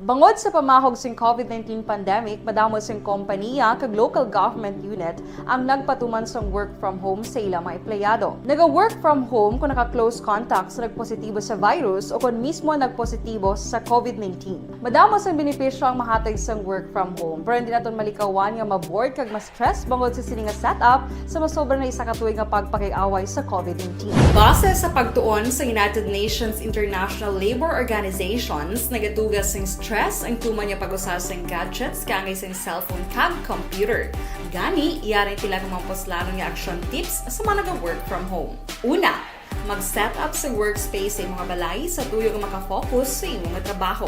Bangod sa pamahog sing covid nineteen pandemic, madamo sing kompaniya kag local government unit ang nagpatuman sang work from home sa ila mga empleyado. Naga-work from home kung naka-close contact sa nagpositibo sa virus o kon mismo nagpositibo sa covid nineteen. Madamo sang benepisyo ang mahatag sang work from home, pero hindi naton malikawan nga ma-bored kag ma-stress bangod sa sini nga setup sa masobra na isa ka tuig nga pagpakig-away sa covid nineteen. Base sa pagtuon sa United Nations International Labour Organizations, nagaduga sing stress ang tuman nga pag-usa sing gadgets kaangay sing cellphone kag computer. Gani, yari ang pila ka mga puslanon nga action tips sa mga naga-work from home. Una, mag-set up sa workspace sa imong balay sa tuyo nga makafocus sa imong trabaho.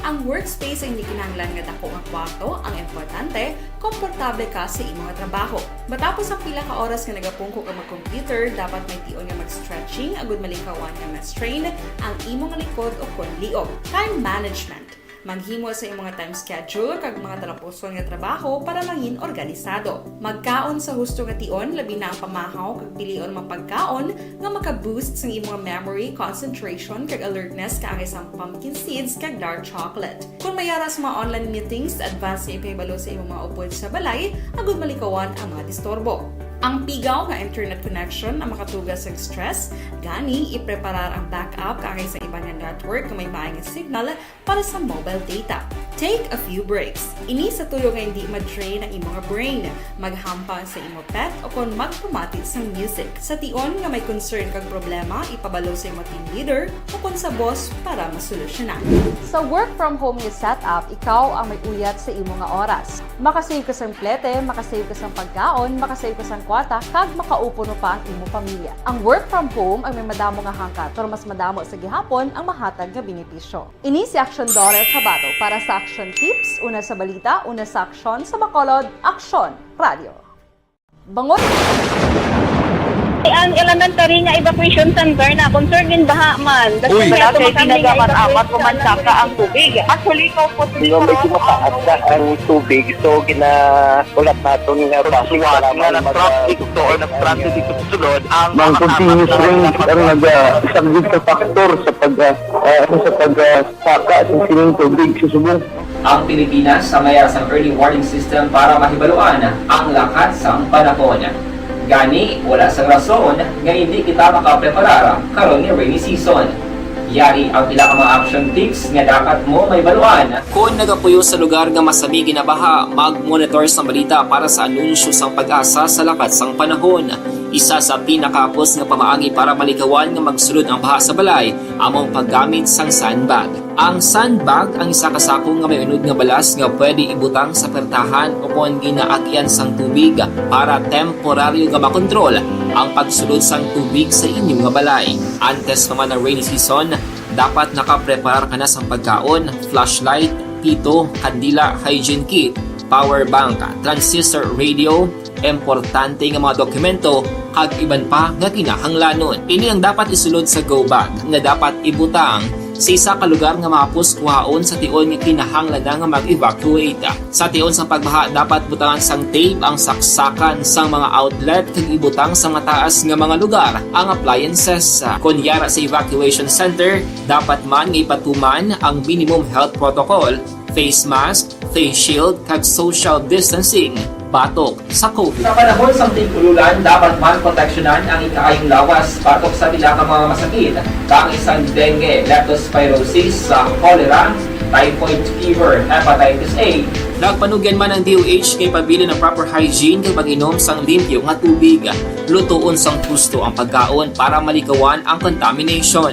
Ang workspace ang hindi kinahanglan nga dako nga kwarto, ang importante, komportable ka sa imong trabaho. Matapos ang pila ka oras nga nagapungko ka mag-computer, dapat may tion nga mag-stretching agud malikawan nga ma-strain ang imong likod o kon liog. Time management. Maghimo sa imong time schedule kag mga talapuson nga trabaho para mangin organisado. Magkaon sa husto nga tion, labi na ang pamahaw kag pilion mga pagkaon nga maka-boost sang imong memory, concentration, kag alertness kaangay sang pumpkin seeds kag dark chocolate. Kung may ara sa mga online meetings, advance nga ipahibalo sa imong mga upod sa balay agud malikawan ang mga disturbo. Ang pigaw nga internet connection ang makatuga sa stress, gani ipreparar ang backup kaangay sa iban nga network nga may maay nga signal para sa mobile data. Take a few breaks. Ini sa tuyo nga hindi ma-drain ang imo nga brain, maghampang sa imo pet, o kon magpamati sang music. Sa tion nga may concern kag problema, ipabalo sa imo team leader o kon sa boss para masolusyonan. Sa work from home nga setup, ikaw ang may uyat sa imo nga oras. Makasave ka sang plete, makasave ka sang pagkaon, makasave ka sang kwarta, kag makaupuno pa ang imo pamilya. Ang work from home ang may madamo nga hangkat, pero mas madamo sa gihapon ang mahatag nga benepisyo. Ini si Action Dora Tabato para sa Action Tips, una sa balita, una sa aksyon, sa Bacolod, Aksyon Radio. Bangod. Ang elementary nga evacuation center na concern gid baha man. Uy. Wala kay tinaga man amat ko man saka ang tubig. Actually, ko po. Di ba, medyo mataas na ang tubig, so ginahulat naton nga flash flood nga nag-transit to or nag-transit dito sa sulod ang mga continuous rain ang nag-, ah, isa gid sa factor sa pag, ah, ah, ano, sa pag, ah, saka sa sining tubig sa subong. Ang Pilipinas sa mayar sang early warning system para mahibaluan ang lakat sang panahon. Gani, wala sang rason nga hindi kita makapreparar karon nga rainy season. Yari ang pila ka mga action tips nga dapat mo mahibaluan. Kon nagapuyo sa lugar nga masami ginabaha, mag-monitor sa balita para sa anunsyo sang PAGASA sa lakat sang panahon. Isa sa pinakahapos nga pamaagi para malikawan nga magsulod ang baha sa balay amo ang paggamit sang sandbag. Ang sandbag ang isa ka sako nga may unod nga balas nga pwede ibutang sa pertahan o kon ginaagyan sang tubig para temporaryo nga makontrol ang pagsulod sang tubig sa inyo nga balay. Antes pa man ang rainy season, dapat nakapreparar ka na sang pagkaon, flashlight, pito, kandila, hygiene kit, power bank, transistor radio, importante nga mga dokumento, kag iban pa nga kinahanglanon. Ini ang dapat isulod sa go bag nga dapat ibutang sa isa ka lugar nga mahapos kuhaon sa tion nga kinahanglan na nga mag-evacuate. Sa tion sang pagbaha, dapat butangan sang tape ang saksakan sang mga outlet kag ibutang sa mataas nga mga lugar ang appliances. Kon yara sa evacuation center, dapat man nga ipatuman ang minimum health protocol, face mask, face shield, kag social distancing batok sa COVID. Sa panahon sang tig-ululan, dapat man proteksyonan ang ikaayong lawas batok sa pila ka mga masakit, kaangay sang dengue, leptospirosis, sa cholera, typhoid fever, hepatitis A. Nagpanugyan man ang D O H nga ipabilin ang proper hygiene kag pag-inom sang limpyo nga tubig. Lutoon sang husto ang pagkaon para malikawan ang contamination.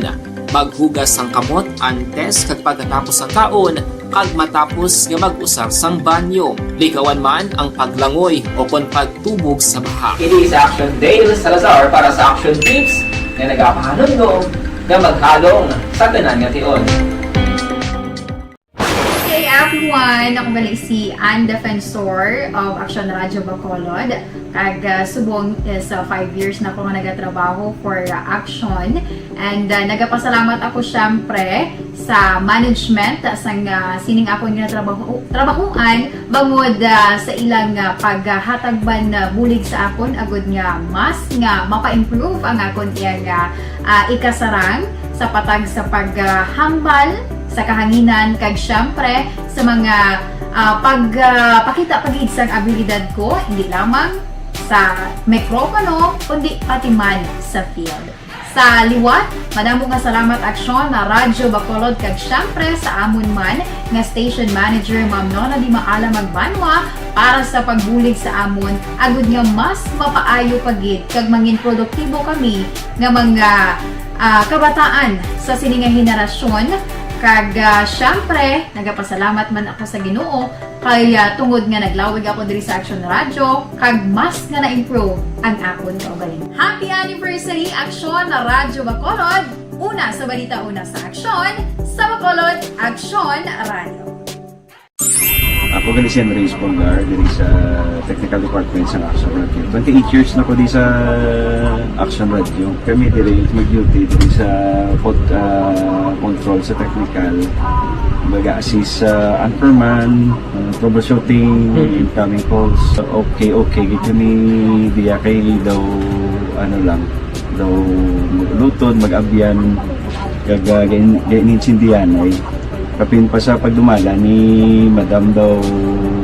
Maghugas sang kamot antes kag pagkatapos sang kaon, kag matapos nga mag-usar sang banyo. Likawan man ang paglangoy o kon pagtubog sa baha. Ini si Action Dale Salazar para sa Action Tips nga nagapahanumdom nga maghalong sa tanan nga tion. Hey everyone! Ako gali si Ann Defensor of Action Radio Bacolod. Kag, ah, subong is, ah, five years na ako nga nagatrabaho for, ah, Action. And, ah, nagapasalamat ako, syempre, sa management, ah, sang, ah, sining akon nga trabaho, trabahuan, bangod, ah, sa ilang, ah, paghatag man, ah, bulig sa akon, agud nga mas nga mapa-improve ang akon iyang, ah, ah, ikasarang sa patag sa paghambal sa kahanginan, kag syempre sa mga, ah, pag, ah, pakita pa gid sang abilidad ko, hindi lamang sa mikropono, kundi pati man sa field. Sa liwat, madamo nga salamat, Aksyon, na Radyo Bacolod, kag syempre sa amon man nga station manager, Ma'am Nona Di Maala Magbanwa, para sa pagbulig sa amon, agud nga mas mapaayo pa gid kag mangin produktibo kami nga mga, ah, kabataan sa sini nga henerasyon. Kag, ah, syempre, nagapasalamat man ako sa Ginoo kay, ah, tungod nga naglawig ako diri sa Action Radio, kag mas nga na-improve ang akon kaugalingon. Happy anniversary, Action na Radyo Bacolod! Una sa balita, una sa aksyon, sa Bacolod, Action Radio. Ako gali si Andres Polgar, diri sa technical department sa Action Radio. Twenty-eight years na ko di sa Action Radio. Kami diri mag-duty diri sa pod-, ah, control sa technical. Mag-assist sa anchorman, ah, troubleshooting, incoming calls. Okay, okay, gid kami diya kay daw, ano lang, daw mag-ulutod, mag-abyan, kag, ah, gain-, gainintindihan ay. Kapin pa sa pagdumala ni Madam daw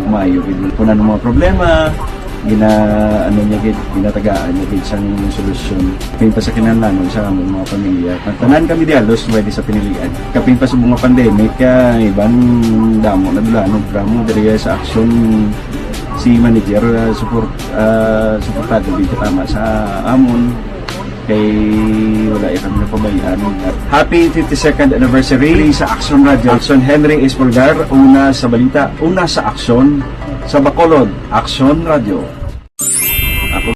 maayo gid. Kung ano mga problema, gina-, ano niya gid, ginatagaan niya gid sang solusyon. Kapin pa sa kinahanglanon sa among mga pamilya. Ang tanan kami di halos pwede sa pinilian. Kapin pa sa mga pandemic, ah, iban damo na dulanon, drama diri sa Action si manager, ah, support, ah, suportado gid tama sa amon. Kay wala ya kami napabayaan. Happy fifty-second anniversary sa Action Radio. Action Henry Espolgar, una sa balita, una sa aksyon, sa Bacolod, Action Radio. Ako.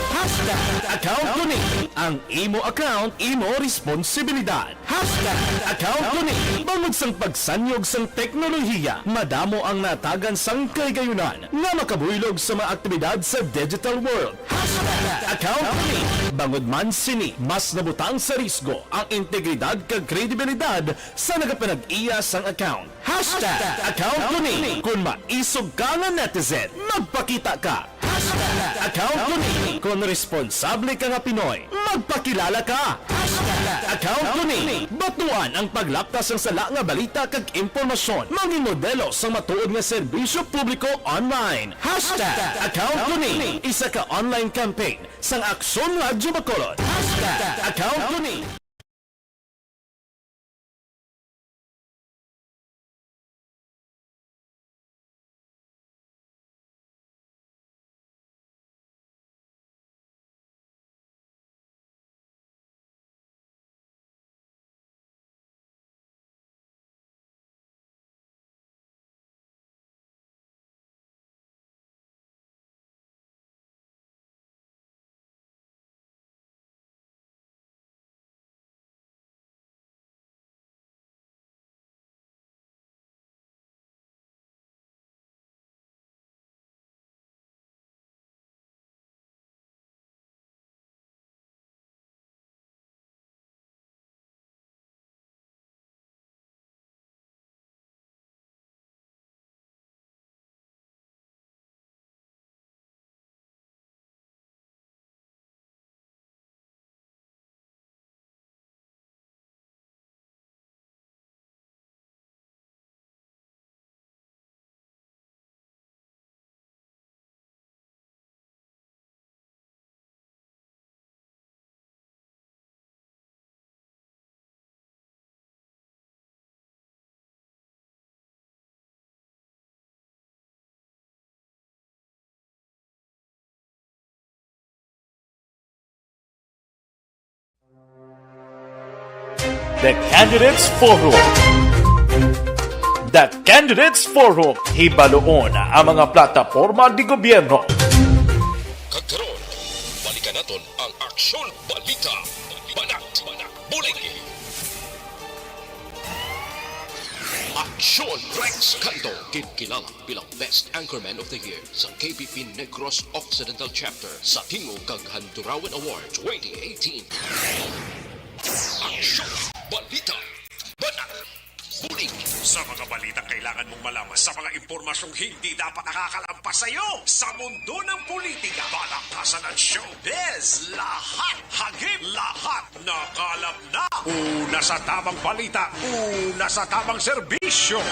Hashtag account ko ni. Ang imo account, imo responsibilidad. Hashtag account ko ni. Bangod sang pagsanyog sang teknolohiya, madamo ang natagan sang kahigayunan nga makabuylog sa mga aktibidad sa digital world. Hashtag account ko ni. Bangod man sini, mas nabutang sa risgo ang integridad kag kredibilidad sa nagapanag-iya sang account. Hashtag account ko ni. Kung maisog ka nga netizen, magpakita ka. Hashtag account ko ni. Kung responsable ka nga Pinoy, magpakilala ka. Hashtag account ko ni. Batuan ang paglapta sang sala nga balita kag impormasyon. Maging modelo sang matuod nga serbisyo publiko online. Hashtag account ko ni. Isa ka online campaign sang Aksyon Radyo Bacolod. Hashtag account ko ni. The Candidates Forum. The Candidates Forum. Hibaloon ang mga plataporma di gobyerno. Kag karon, balikan naton ang Aksyon Balita. Banat, bulig. Aksyon Rex Canto, ginkilala bilang Best Anchorman of the Year sa K B P Negros Occidental Chapter sa tingog kag Handurawan Award twenty eighteen. Aksyon Balita. Banat. Bulig. Sa mga balitang kailangan mong malaman, sa mga impormasyong hindi dapat nakakalampas sa iyo, sa mundo ng politika, palakasan at showbiz, lahat hagip, lahat nakalap na. Una sa tamang balita, una sa tamang serbisyo.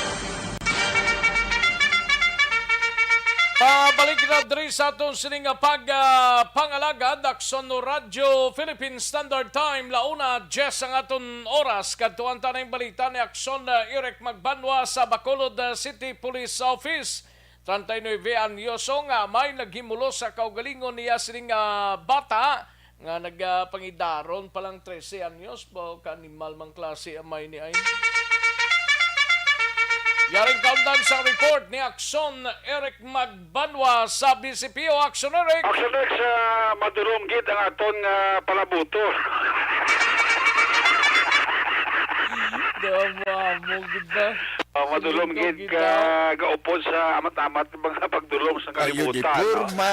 Pabalik na diri sa aton sini nga pag, ah, pangalagad, Aksyon Radyo Philippine Standard Time, launa diyes ang aton oras. Kadtuan ta na yung balita ni Aksyon, ah, Eric Magbanwa sa Bacolod, ah, City Police Office. Treinta y nueve anyoso nga amay naghimulos sa kaugalingon niya sining, ah, bata nga nagapangidaron pa lang trese anyos. Ba, ka-animal mang klase amay ni ay. Yaring kaundan sa report ni Aksyon Eric Magbanwa sa B C P O. Aksyon, Eric. Aksyon, Eric, sa madurom gid ang aton nga palabuto. Daw mo, amo gid ba? Oh, madulom Siling gid ko ka gid daw. Gaupod sa amat-amat nga mga pagdulom sa Ayo, kalibutan, no? Deforma.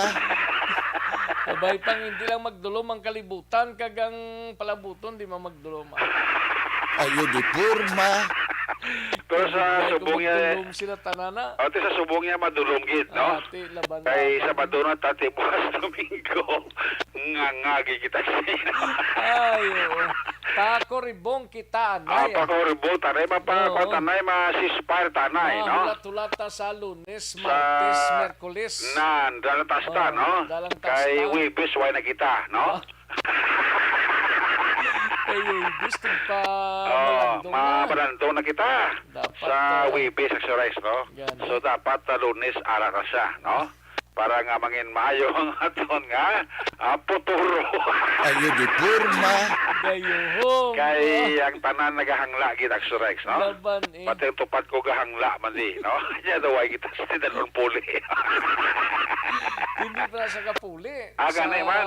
Abay pang hindi lang magdulom ang kalibutan, kag ang palabuton di man magdulom. Ayo, deforma. Pero sa Abay, kung subong niya, magdulom sila tanana. Ate, sa subong niya, madulom gid, no? Ah, ate, laban Kay na. Sabado na, ate, bukas Domingo, nga ngagi kita sa ino. Ay, oo. Pakuribong kita, Ah, anay, ah. Pakuribong, tanay, mapa-, Oo. Tanay, ma-ceasefire, tanay, no? Mahulat-hulat ta sa Lunes, Sa Martes, Miyerkules. Nan, dalang tasta, Oh, no? dalang Kay tasta. Webes, way na kita, no? Oh. Kay Webes, tigpa Oh, malandong ma-, na. Malandong na kita Dapat, sa ah, Webes, exercise, no? Gani. So, dapat, ah, Lunes, ara na siya, no? Para nga mangin maayo ang aton nga, ah, futuro. Ayo, deforma. Gayuhong. Kay ang tanan nagahangla gid, Axorex, no? Laban, eh. Pati ang tupad ko gahangla man di, no? Kanya daw ay kita sa tinalon puli. Hindi pa na sa kapuli. Ah, gani Sa man.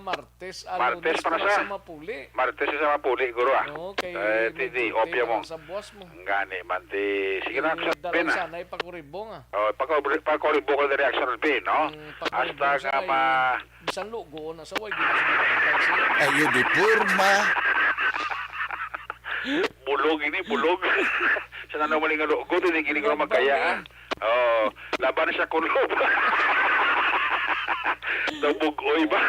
Martes, ah, Martes Lunes pa na pa na siya. Sa mapuli. Martes sa mapuli, guro, ah. Oo, kay Eh, may ti-, di, duty opya na mo. Sa buwas mo. Ang gani man, ti-, sige na, Eh, Axel dalang Pin, ah. Sana ay pakuribong, ah. Oh, pakuri-, pakuribo ko diri, Axel Pin, no? Mm, pakuribo Hasta sa nga kay ma- bisan lugo na sa way, di na sa mga siya. Ayo, deforma. Bulog ini, bulog. Sa nanawali nga lugo, di gini ko Laban magkaya, eh. Ah. Oh, laban sa kulob. Daw bug-oy ba?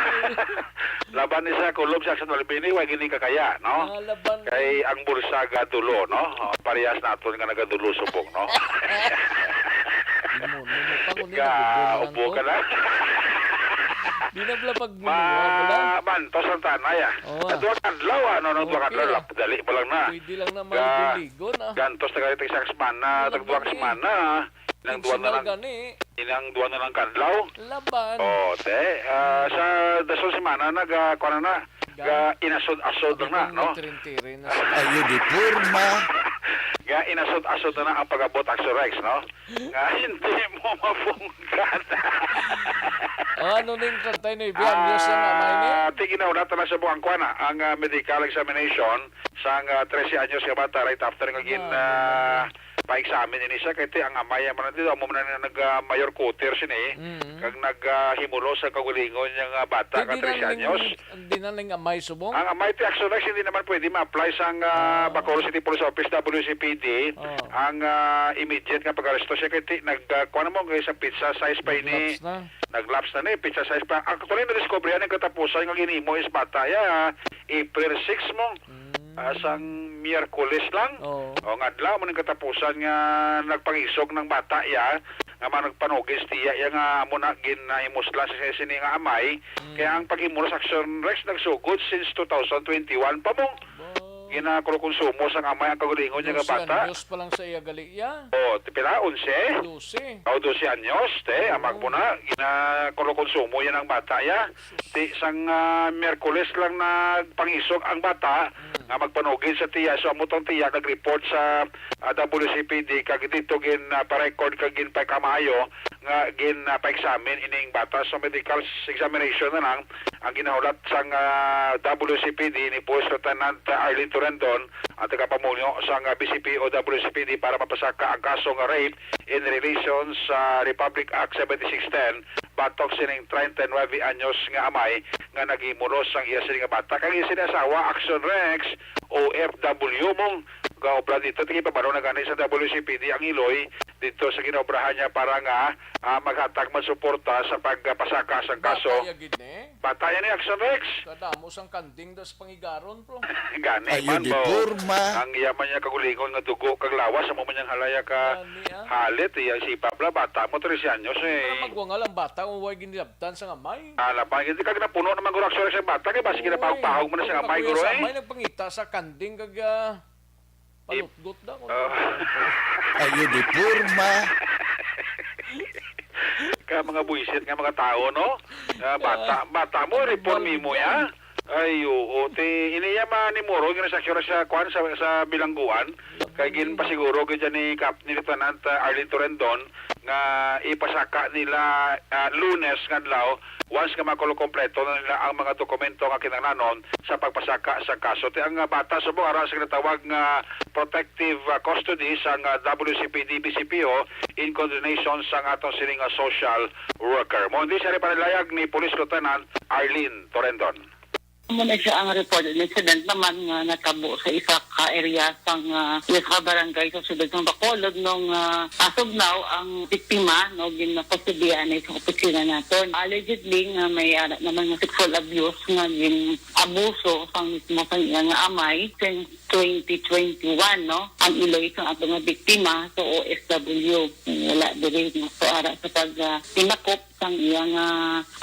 Laban ni sa kulob sa Action Albini, wa gini kakaya, no? Ah, laban Kay eh. Ang bulsa gadulo, no? Oh, parehas naton nga nagadulo subong, no? Imo, no, mo pa, kundi Ga, nabubo na lang ubo to. Ka na. Di na pala pag Ma-, buluhan, wala. Bantos ang tanay, ah. Oo, ah. Sa duha ka adlaw, ano, no, duha ka Okay, adlaw, ah. Dali pa lang na. Pwede lang na Ga-, maligo-ligo na. Gantos na kayo, isang semana, Laban tagduha ka eh. Semana, ah. Inang duwa na Intentional lang, gani. Inang duwa na lang kadlaw. Laban. Oh, te. Ah, sa dasol semana na ga, kuwan na, Ga- ga inasod-asod na, Gani, no? Tirin-tirin na sila. Ayo, di porma. Ga inasod-asod na ang pag-abot, Axorex, no? Nga hindi mo mapungkat. Oh, ano ning treinta y nuebe anyos na mamay ni? Ah, ti ginahulat na sa buang kuwan, ah, ang, ah, medical examination sang, ah, trese anyos nga bata right after nga gin, Ah, ah, pa-examine ini siya, kay ti ang amay man dito, amo man ang nag, ah, mayor quarter sini, Mm. kag nag, ah, himulo sa kaugalingon niya nga bata Di, nga di na trese ning, anyos. Di na ning amay subong? Ang amay ti Axorex, hindi naman pwede ma-apply sang, ah, Ah. Bacolod City Police Office, W C P D, Oh. ang, ah, immediate nga pag-aresto siya, kay ti nag, ah, kuwan mo, kay sa pizza size pa ini. Nag-lapse na. Nag-lapse na ni, pizza size pa. Actually, na-discover yan ang katapusan nga ginimo is bata ya, April six mo. Mm. Ah, sang Miyerkules lang. Oo. O, nga adlaw mo ning katapusan nga nagpangisog ng bata iya, nga man nagpanugis tiya iya nga amo na gin, ah, imusla sa sini nga amay. Mm. Kaya ang paghimulos, Axorex, nagsugod since two thousand twenty-one pa mo. Ba? Ginakulo-konsumo sang amay ang kaugalingon niya nga Dose bata. Anyos pa lang sa iya gali iya. O, ti pila? Onse? Dose. O, dose anyos, te. Oo. Amag mo na. Ginakulo-konsumo yan ang bata iya. Ti sang, ah, Miyerkules lang nagpangisog ang bata Mm. nga magpanugid sa tiya. So, amo tong tiya nag-report sa, ah, W C P D kag dito gin, ah, pa-record kag gin pa-, kamaayo nga gin, ah, pa-examine ining bata. So, medical s-, examination na lang ang ginahulat sang, ah, W C P D ni Police Lieutenant, ah, Arlene Torendon, ang tagapamuno sang, ah, B C P o W C P D para mapasaka ang kaso nga rape in relation sa Republic Act seventy-six ten batok sining treinta y nuebe anyos nga amay nga naghimulos sang iya sini nga bata. Kag iya sini asawa, Axorex, O F W mong gaobra dito. Tigipabalo na gani sa W C P D ang iloy dito sa ginaobrahan niya para nga, ah, maghatag man suporta sa pagpasaka sang kaso. Bata ya gid ni? Bata ya ni, Axorex. Kadamo sang kanding da sa pangigaron, bro. Gani Ayo man, di bo. Porma. Ang iya man niya kagulingon nga dugo kag lawas, amo man niyang halaya ka Gani, ah. Halit, iya sipa bla, bata mo, trese anyos, eh. Para magwangal ang bata, kung way ginilabtan sa ngamay. Ah, labang, hindi ka ginapuno naman, guro, Axorex, sa bata, kay basi Uy, ginapahog-pahog mo na sa pag ngamay, ako guro, sa eh. May nagpangita sa kanding kag, ah, Ip-, palutgot na, kung ah. Ayo di porma. Ka mga buisit nga mga tao, no? Ah, bata, Ah. Bata mo, Ano report ba mo yan? Ay, oo. Ti, iniya man ni Moro, ginasakyura sa, kwan, sa, sa bilangguan. Kay ginpasiguro gid ni Kap-, ni Lieutenant, ah, Arlene Torendon nga ipasaka nila, ah, Lunes nga adlaw, once nga makulo kompleto na nila ang mga dokumento nga kinahanglanon sa pagpasaka sa kaso. Ti ang, ah, bata subong ara sa ginatawag nga protective, ah, custody sang, ah, W C P D, B C P O in coordination sang aton sining, ah, social worker. Mo hindi siya rin panilayag ni Police Lieutenant Arlene Torendon. Amo na siya ang report incident naman nga natabo sa isa ka area sang, ah, isa ka barangay sa siyudad sang Bacolod nung, ah, as of now, ang biktima, no, ginakustodiya na sa opisina naton. Allegedly nga may ara naman nga sexual abuse nga gin-abuso sang mismo sang iya nga amay since twenty twenty-one, no? Ang iloy sang ato nga biktima sa O F W, wala diri, no? So, ara sa pag, ah, tinakop sang iya nga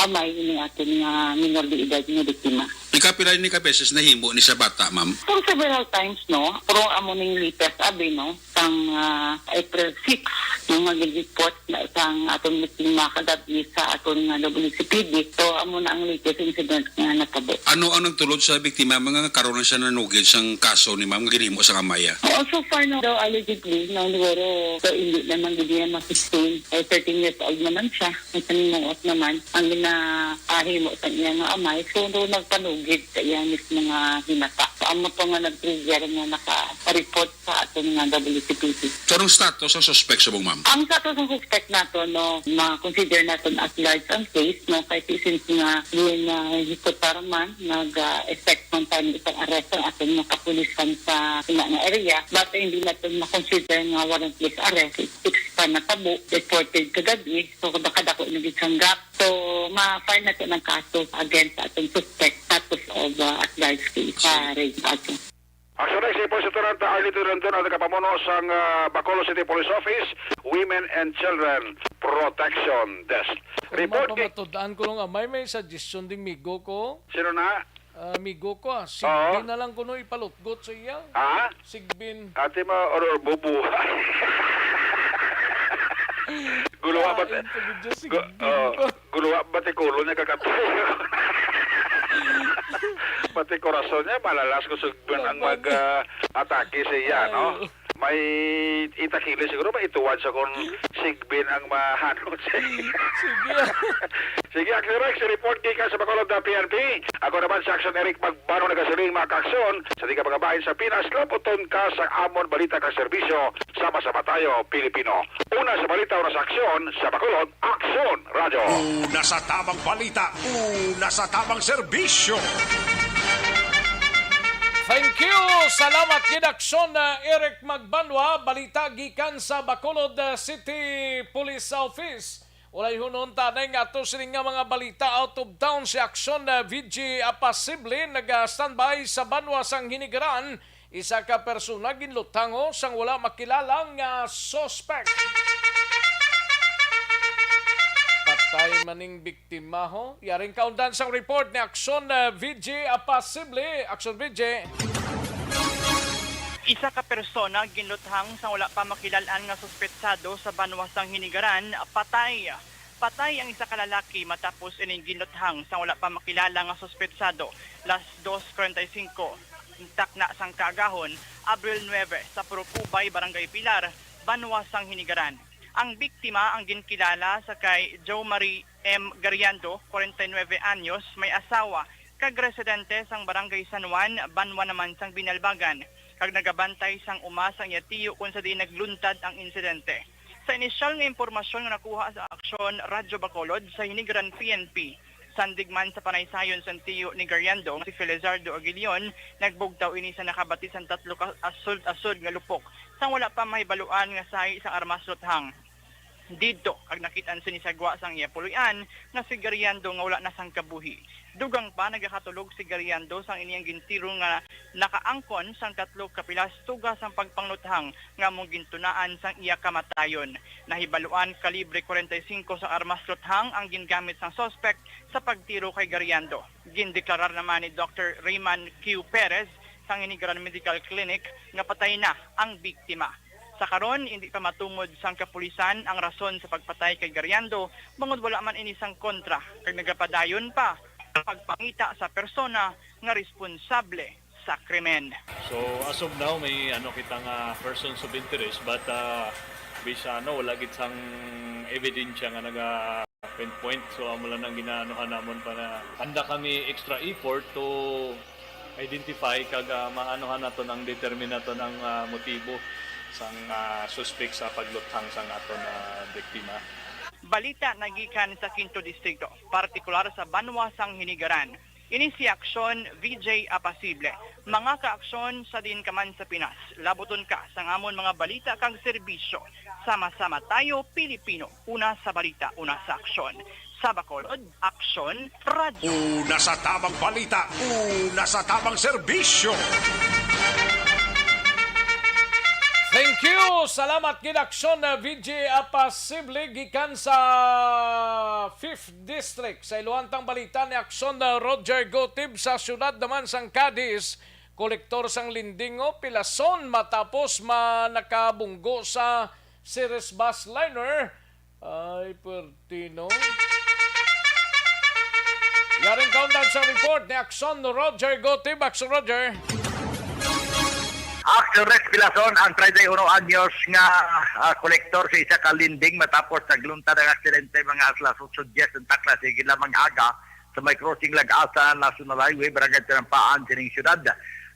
amay ini aton nga minor de edad nga biktima. Ikapila ni ka beses nahimo ni sa bata, ma'am? For several times, no? Pero amo ning latest abi, no? Sang, ah, April six, no, nga gin-report na sang aton biktima kagabi sa aton nga W C P D. So, amo na ang latest incident nga natabo. Ano ang nagtulod sa biktima, mga nga karon lang siya nanugid sang kaso ni ma'am nga ginhimo sang amaya? Oo, so far na daw allegedly, no, siguro, so, hindi naman gid niya ma-sustain. Eh, thirteen years old naman siya. Ang panimuot naman, ang ginahimo sa iya nga amay, so, no, nagpanugid sa iya mismo nga hinata. So, amo to nga nag-trigger nga naka-report sa aton nga W C P D. So, anong status ang suspect subong, ma'am? Ang status ng suspect nato, no, ma-consider naton as large ang case, no, kay since nga yun, ah, hikutar man, nag-effect man tayo isang arrest ang aton mga kapulisan sa ina nga area, but hindi naton ma-consider nga warrantless arrest. Six pa natabo, reported kagabi, so kadako na gid sang gap. So, ma-file nato ng kaso against sa atong suspect, status of, ah, at large case sa rape ato. Action Next, si Police Lieutenant Arlene Torendon ang nagapamuno sang, ah, Bacolod City Police Office, Women and Children Protection Desk. Kung report kay mapamatud-an ko lang, ah, may, may suggestion ding migo ko. Sino na? Ah, migo ko, ah. Oo. Sigbin na lang kuno ipalutgot sa iya. Ha? Sigbin. Ate mo, or, or bubuhay. Guluwa ba? Kain ka gid dyan, gu-, sigbin oh, ba? Guluwa ba ti kulo niya kagati? Pati korason niya, malalas ko sigbin ang mag, ah, atake sa iya, no? Ay. May itakili siguro, maituwad sa kon sigbin ang mahanot siya. Sige. Sige, Action Rex, report gikan sa Bacolod na P N P. Ako naman si Action Eric Magbano nagasiling, mga kaaksyon, sa di ka mga bahin sa Pinas, laputon ka sa amon balita kag serbisyo. Sama-sama tayo, Pilipino. Una sa balita, una sa aksyon, sa Bacolod, Aksyon Radyo. Una sa tamang balita, una sa tamang serbisyo. Thank you. Salamat gid, Aksyon, uh, Eric Magbanwa. Balita gikan sa Bacolod, uh, City Police Office. Walay hunonta na nga ato sini nga mga balita out of town. Si Aksyon, uh, V G Apasible naga-standby sa banwa sang Hinigaran. Isa ka persona ginluthango sang wala makilala nga suspect. Patay maning biktima, ho. Yaring kaundan sang report ni Aksyon, eh, V J Apasible. Aksyon, V J. Isa ka persona ginluthang sang wala pa makilal-an nga suspetsado sa banwa sang Hinigaran, patay. Patay ang isa ka lalaki matapos ining ginluthang sang wala pa makilala nga suspetsado, las dos cuarenta y cinco, takna sang kaagahon, Abril nuebe, sa Purok Ubay, Barangay Pilar, banwa sang Hinigaran. Ang biktima ang ginkilala sa kay Jo Marie M Gariando, kwarenta y nuebe anyos, may asawa, kag residente sang Barangay San Juan, banwa naman sang Binalbagan, kag nagabantay sang uma sang iya tiyo kon sa diin nagluntad ang insidente. Sa inisyal nga impormasyon nga nakuha sa Aksyon Radyo Bacolod sa Hinigaran P N P, sandig man sa panaysayon sang tiyo ni Gariando nga si Felizardo Aguilion, nagbugtaw ini sa nakabati sang tatlo ka asod-asod nga lupok sang wala pa mahibaluan nga sahi sang armas luthang. Didto, kag nakit-an sini sa gwa sang iya puloy-an nga si Gariando nga wala na sang kabuhi. Dugang pa, nagakatulog si Gariando sang ini ang gintiro nga nakaangkon sang tatlo ka pilas tuga sang pagpangluthang nga among gintunaan sang iya kamatayon. Nahibaluan, kalibre kwarenta y singko sang armas luthang ang gingamit sang suspek sa pagtiro kay Gariando. Gindeklarar naman ni Doktor Raymond Q Perez sang Hinigaran Medical Clinic nga patay na ang biktima. Sa karon, indi pa matungod sang kapulisan ang rason sa pagpatay kay Gariando, bangod wala man ini sang kontra, kag nagapadayon pa ang pagpangita sa persona nga responsable sa krimen. So, as of now, may ano kita nga persons of interest, but, ah, bisa, ano, wala gid sang ebidensya nga naga-pinpoint. So, amo lang ang ginaanuhan namon pa na handa kami extra effort to identify kag, ah, maanuhan naton ang determine naton ang, ah, motibo sang, ah, suspek sa pagluthang sang aton, ah, biktima. Balita nagikan sa Quinto Distrito, partikular sa banwa sang Hinigaran. Ini si Aksyon V J Apasible. Mga kaaksyon sa diin ka man sa Pinas, labuton ka sang amon mga balita kag serbisyo. Sama-sama tayo, Pilipino. Una sa balita, una sa aksyon. Sa Bacolod, Aksyon Radyo. Una sa tamang balita, una sa tamang serbisyo. Thank you. Salamat gid, Aksyon, uh, V J Apasible gikan sa Fifth District. Sa iluhantang balita ni Aksyon, uh, Roger Gotib, sa siyudad naman sang Cadiz, kolektor sang lending, oh, pilason matapos ma-, nakabunggo sa Ceres bus liner. Ay, perti, no? Yaring kaundan sa report ni Aksyon Roger Gotib. Aksyon Roger. Aksyon Rex Pilason, ang treinta y uno anyos nga, ah, kolektor sa isa ka lending matapos nagluntad ang aksidente mga alas otso dies ng takna, sige lamang aga, sa may crossing Lag-asan National Highway, Barangay Tinampaan, sining siyudad.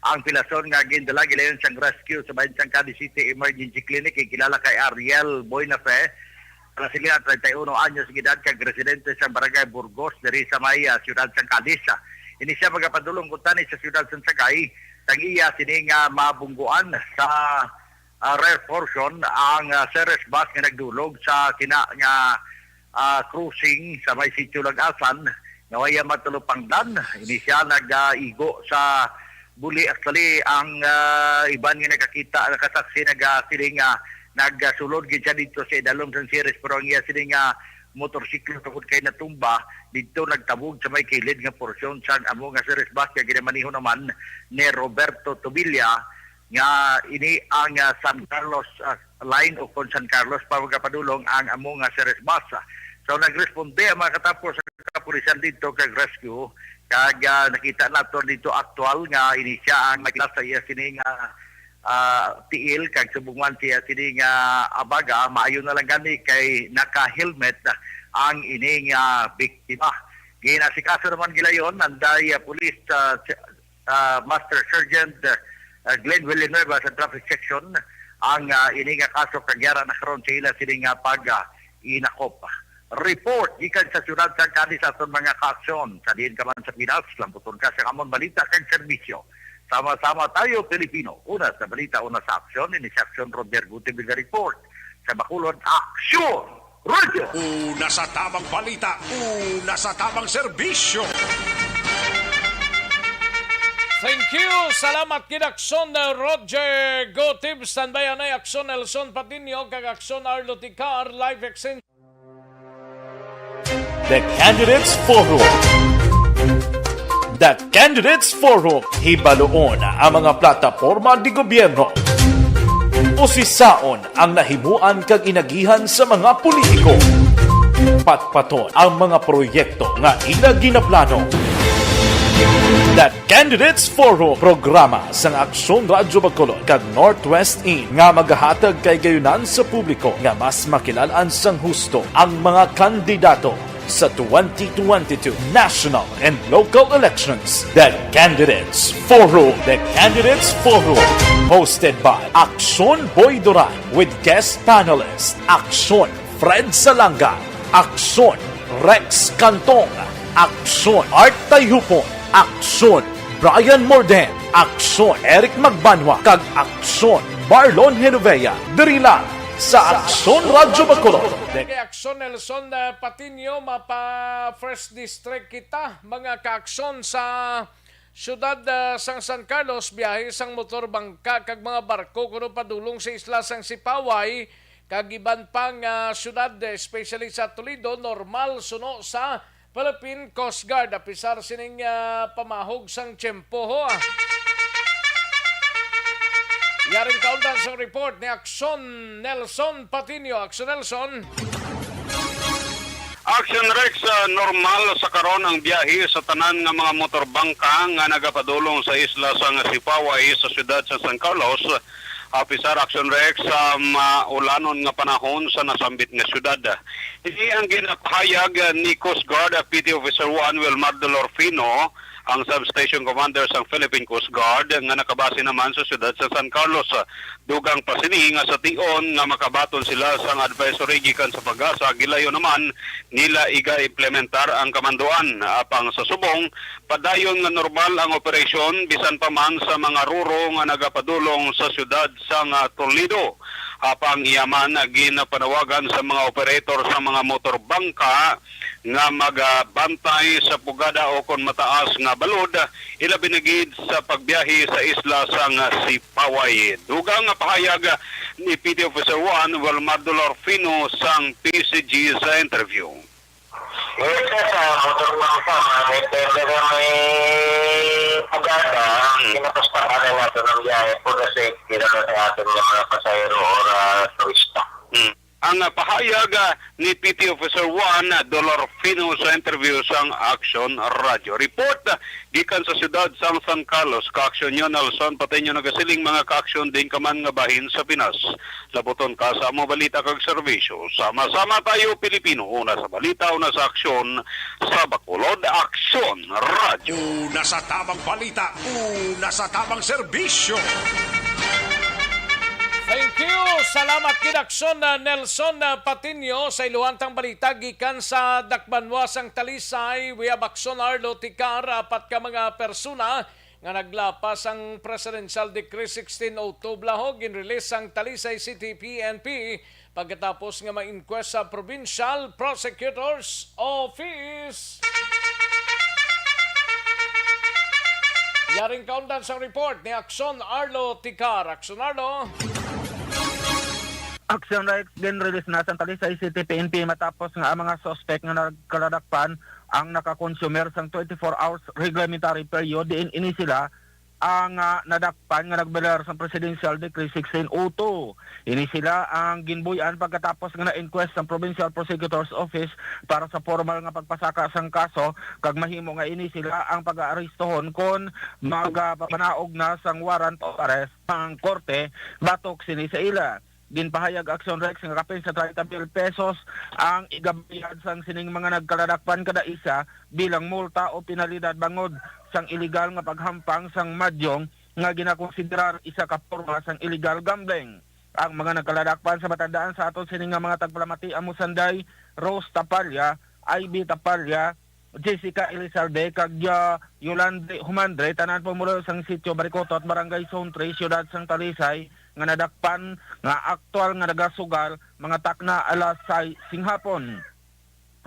Ang pilason nga gindala gilayon sang rescue sa bahin sang Cadiz City Emergency Clinic, ikilala kay Ariel Boynafe, nga sila treinta y uno anyos ng edad, kag residente sa Barangay Burgos, diri sa may, ah, siyudad sang Cadiz. Ini siya magapadulong kuntani sa siyudad sang Sagay, sang iya sini nga mabungguan sa, ah, rear portion ang, ah, Ceres bus nga nagdulog sa kina nga, ah, crossing sa may Sitio Lag-asan, nga waya matulupangdan. Ini siya nag-igo sa buli. Actually, ang, ah, iban nga nakakita, nakasaksi, nagasiling nga nagsulod gid siya dito sa idalom sang Ceres, pero ang iya sini nga motorsiklo tungod kay natumba dito, nagtabog sa may kilid nga porsyon sang amo nga Ceres bus nga ginamaneho naman ni Roberto Tobilla, nga ini ang, ah, San Carlos, ah, line o kon San Carlos pa magapadulong ang amo nga Ceres bus. So, nagresponde ang mga katapo sa kapulisan dito kag rescue, kag, ah, nakita nato dito aktual nga ini siya ang naglas sa iya sini nga, ah, tiil, kag subong man siya sini nga abaga. Maayo na lang gani kay naka-helmet ang ini nga biktima. Ginasikaso naman gilayon anday, ah, police, ah, ah, Master Sergeant, ah, Glenn Villanueva sa Traffic Section ang, ah, ini nga kaso, kag yara na karon sa ila sini nga pag, ah, inakop. Report gikan sa siyudad sa Cadiz, aton mga kaaksyon. Sa diin ka man sa Pinas, lambuton ka sa amon balita kag serbisyo. Sama-sama tayo, Pilipino. Una sa balita, una sa aksyon. Ini si Aksyon Roger Gutierrez report. Sa Bacolod, Aksyon! Roger! Una sa tamang balita, una sa tamang serbisyo. Thank you. Salamat gid, Aksyon, uh, Roger Gotib. Standby anay, Aksyon Nelson Patiño kag Aksyon Arlo Ticar, live extension. The Candidates Forum. The Candidates Forum, hibaluon ang mga plataporma de gobyerno. Usisaon ang nahimuan kag inagihan sa mga politiko. Patpaton ang mga proyekto nga ila ginaplano. The Candidates Forum, programa sang Aksyon Radyo Bacolod kag Northwest In nga magahatag kay gayunan sa publiko nga mas makilalan sang husto ang mga kandidato sa twenty twenty-two national and local elections. The Candidates Forum. The Candidates Forum, hosted by Aksyon Boy Duran with guest panelist Aksyon Fred Salanga, Aksyon Rex Cantong, Aksyon Art Tayhupon, Aksyon Brian Morden, Aksyon Eric Magbanwa, kag Aksyon Marlon Genovea. Diri lang sa Aksyon Radyo Bacolod. Kay Aksyon Nelson, uh, Patiño, mapa First District kita, mga kaaksyon, sa siyudad, uh, sang San Carlos, biyahe sang motor, bangka, kag mga barko kuno padulong sa isla sang Sipaway, kag iban pang, ah, siyudad, especially sa Toledo, normal suno sa Philippine Coast Guard, apisar sining, ah, pamahog sang tiyempo, ho, ah. Yaring kaundan sang report ni Aksyon Nelson Patiño. Aksyon Nelson. Action Rex, ah, normal sa karon ang biyahe sa tanan nga mga motor bangka nga nagapadulong sa isla sang Sipaway sa siyudad sa San Carlos. Apisar Action Rex, sa maulanon nga panahon sa nasambit nga siyudad. Ini ang ginapahayag, ah, ni Coast Guard, ah, P T Officer one Wilmar Dolorfino, ang substation commander sang Philippine Coast Guard nga nakabase naman sa siyudad sa San Carlos. Dugang pa sini nga sa tion nga makabaton sila sang advisory gikan sa PAGASA, gilayo naman nila iga-implementar ang kamanduan. Apang sa subong, padayon nga normal ang operasyon bisan pa man sa mga roro nga nagapadulong sa siyudad sang, ah, Toledo. Apang iya man ginapanawagan sa mga operator sa mga motor bangka nga magabantay sa pugada o kon mataas nga balod, ilabi na gid sa pagbiyahe sa isla sang Sipaway. Dugang nga pahayag ni P T Officer one Wilmar Dolorfino sang P C G sa interview. Yes, sir, sa motor lang sa mga may pwede na may pugada, Hmm. Pinapustahan na natin ang biyahe po kasi kailangan sa ating mga pasahero or, ah, turista. Hmm. Ang, ah, pahayag, ah, ni P T Officer one, ah, Dolorfino sa interview sang Action Radio. Report, ah, gikan sa siyudad sang San Carlos, Ka-Aksyon Nelson Patiño nagasiling, mga ka-aksyon, din ka man nga bahin sa Pinas. Labuton ka sa among balita kag serbisyo. Sama-sama tayo, Pilipino. Una sa balita, una sa aksyon. Sa Bacolod, Aksyon Radio. Una sa tamang balita, una sa tamang serbisyo. Thank you. Salamat gid, Aksyon, uh, Nelson, uh, Patiño, sa iluhantang balita gikan sa dakbanwa sang Talisay. We have Aksyon Arlo Ticar, apat ka mga persona nga naglapas ang Presidential Decree sixteen oh two blahog ginrelease sang Talisay City P N P pagkatapos nga ma-inquest sa Provincial Prosecutor's Office. Yaring kaundan sang report ni Aksyon Arlo Ticar. Aksyon Arlo. Action Rights, ginrelease na sang Talisay City P N P matapos nga ang mga suspect nga nagkaladakpan ang naka-consumer sang twenty-four hours reglementary period, diin ini sila ang, ah, nadakpan nga nag-violar sang Presidential Decree sixteen oh two. Ini sila ang ginbuy-an pagkatapos nga na-inquest sang Provincial Prosecutor's Office para sa formal nga pagpasaka sang kaso, kag mahimo nga ini sila ang pag-aarestohon kon magapapanaog na sang warrant of arrest ang korte batok sini sa ila. Ginpahayag, Action Rex, nga kapin sa treinta mil pesos ang igabayad sang sining mga nagkaladakpan kada isa bilang multa o penalidad bangod sang iligal nga paghampang sang madyong nga ginakonsiderar isa ka porma sang illegal gambling. Ang mga nagkaladakpan sa matandaan sa aton sini nga mga tagpalamati amo sanday Rose Tapalla, Ivy Tapalla, Jessica Elizalde, kag, ah, Yolande Humandre, tanan pumulo sang Sitio Barikotot, Barangay Zone three, Siyudad sang Talisay, nga nadakpan nga aktual nga nagasugal mga takna alas sais sing hapon.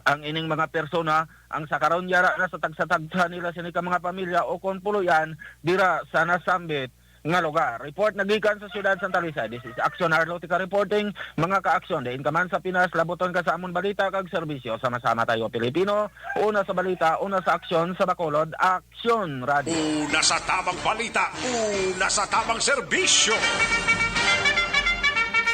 Ang ining mga persona ang sa karon yara na sa tagsa-tagsa nila sini ka mga pamilya o kon puloy-an dira sa nasambit nga lugar. Report nagikan sa siyudad sang Talisay. This is Action Arlo Tika reporting. Mga ka-aksyon, diin ka man sa Pinas, labuton ka sa amon balita kag serbisyo. Sama-sama tayo, Pilipino. Una sa balita, una sa aksyon, sa Bacolod, Aksyon Radio. Una sa tamang balita, una sa tamang serbisyo.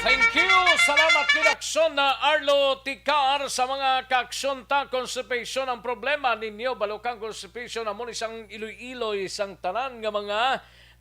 Thank you. Salamat gid, Aksyon na Arlo Ticar. Sa mga ka-aksyon ta, constipation ang problema ninyo. Balukang constipation amo ni sang iloy-iloy sang tanan nga mga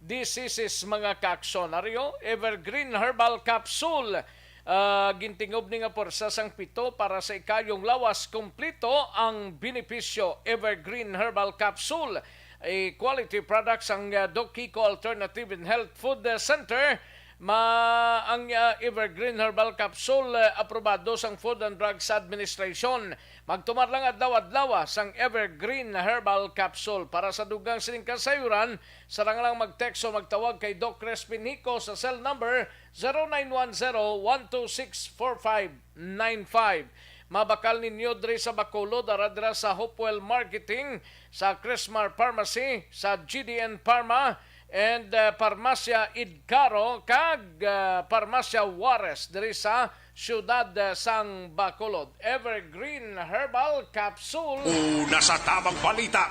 diseases, mga ka-aksyon. Ari, oh, Evergreen Herbal Capsule. Ah, gintingob ni nga pwersa sang pito para sa ikayong lawas. Kompleto ang benepisyo. Evergreen Herbal Capsule, a quality product sang, ah, Doc Kiko Alternative and Health Food, ah, Center. Ma-, ang, ah, Evergreen Herbal Capsule, ah, aprobado sang Food and Drugs Administration. Magtumar lang adlaw-adlaw, ah, sang Evergreen Herbal Capsule. Para sa dugang sining kasayuran, sarang lang mag-text o magtawag kay Doc Crispin Hico sa cell number zero nine one zero, one two six, four five nine five. Mabakal ninyo diri sa Bacolod, ara dira sa Hopewell Marketing, sa Crismar Pharmacy, sa G D N Pharma, and, uh, Parmasya Idcaro, kag, uh, Parmasya Juarez diri sa siyudad, uh, sang Bacolod. Evergreen Herbal Capsule. Una sa tamang balita,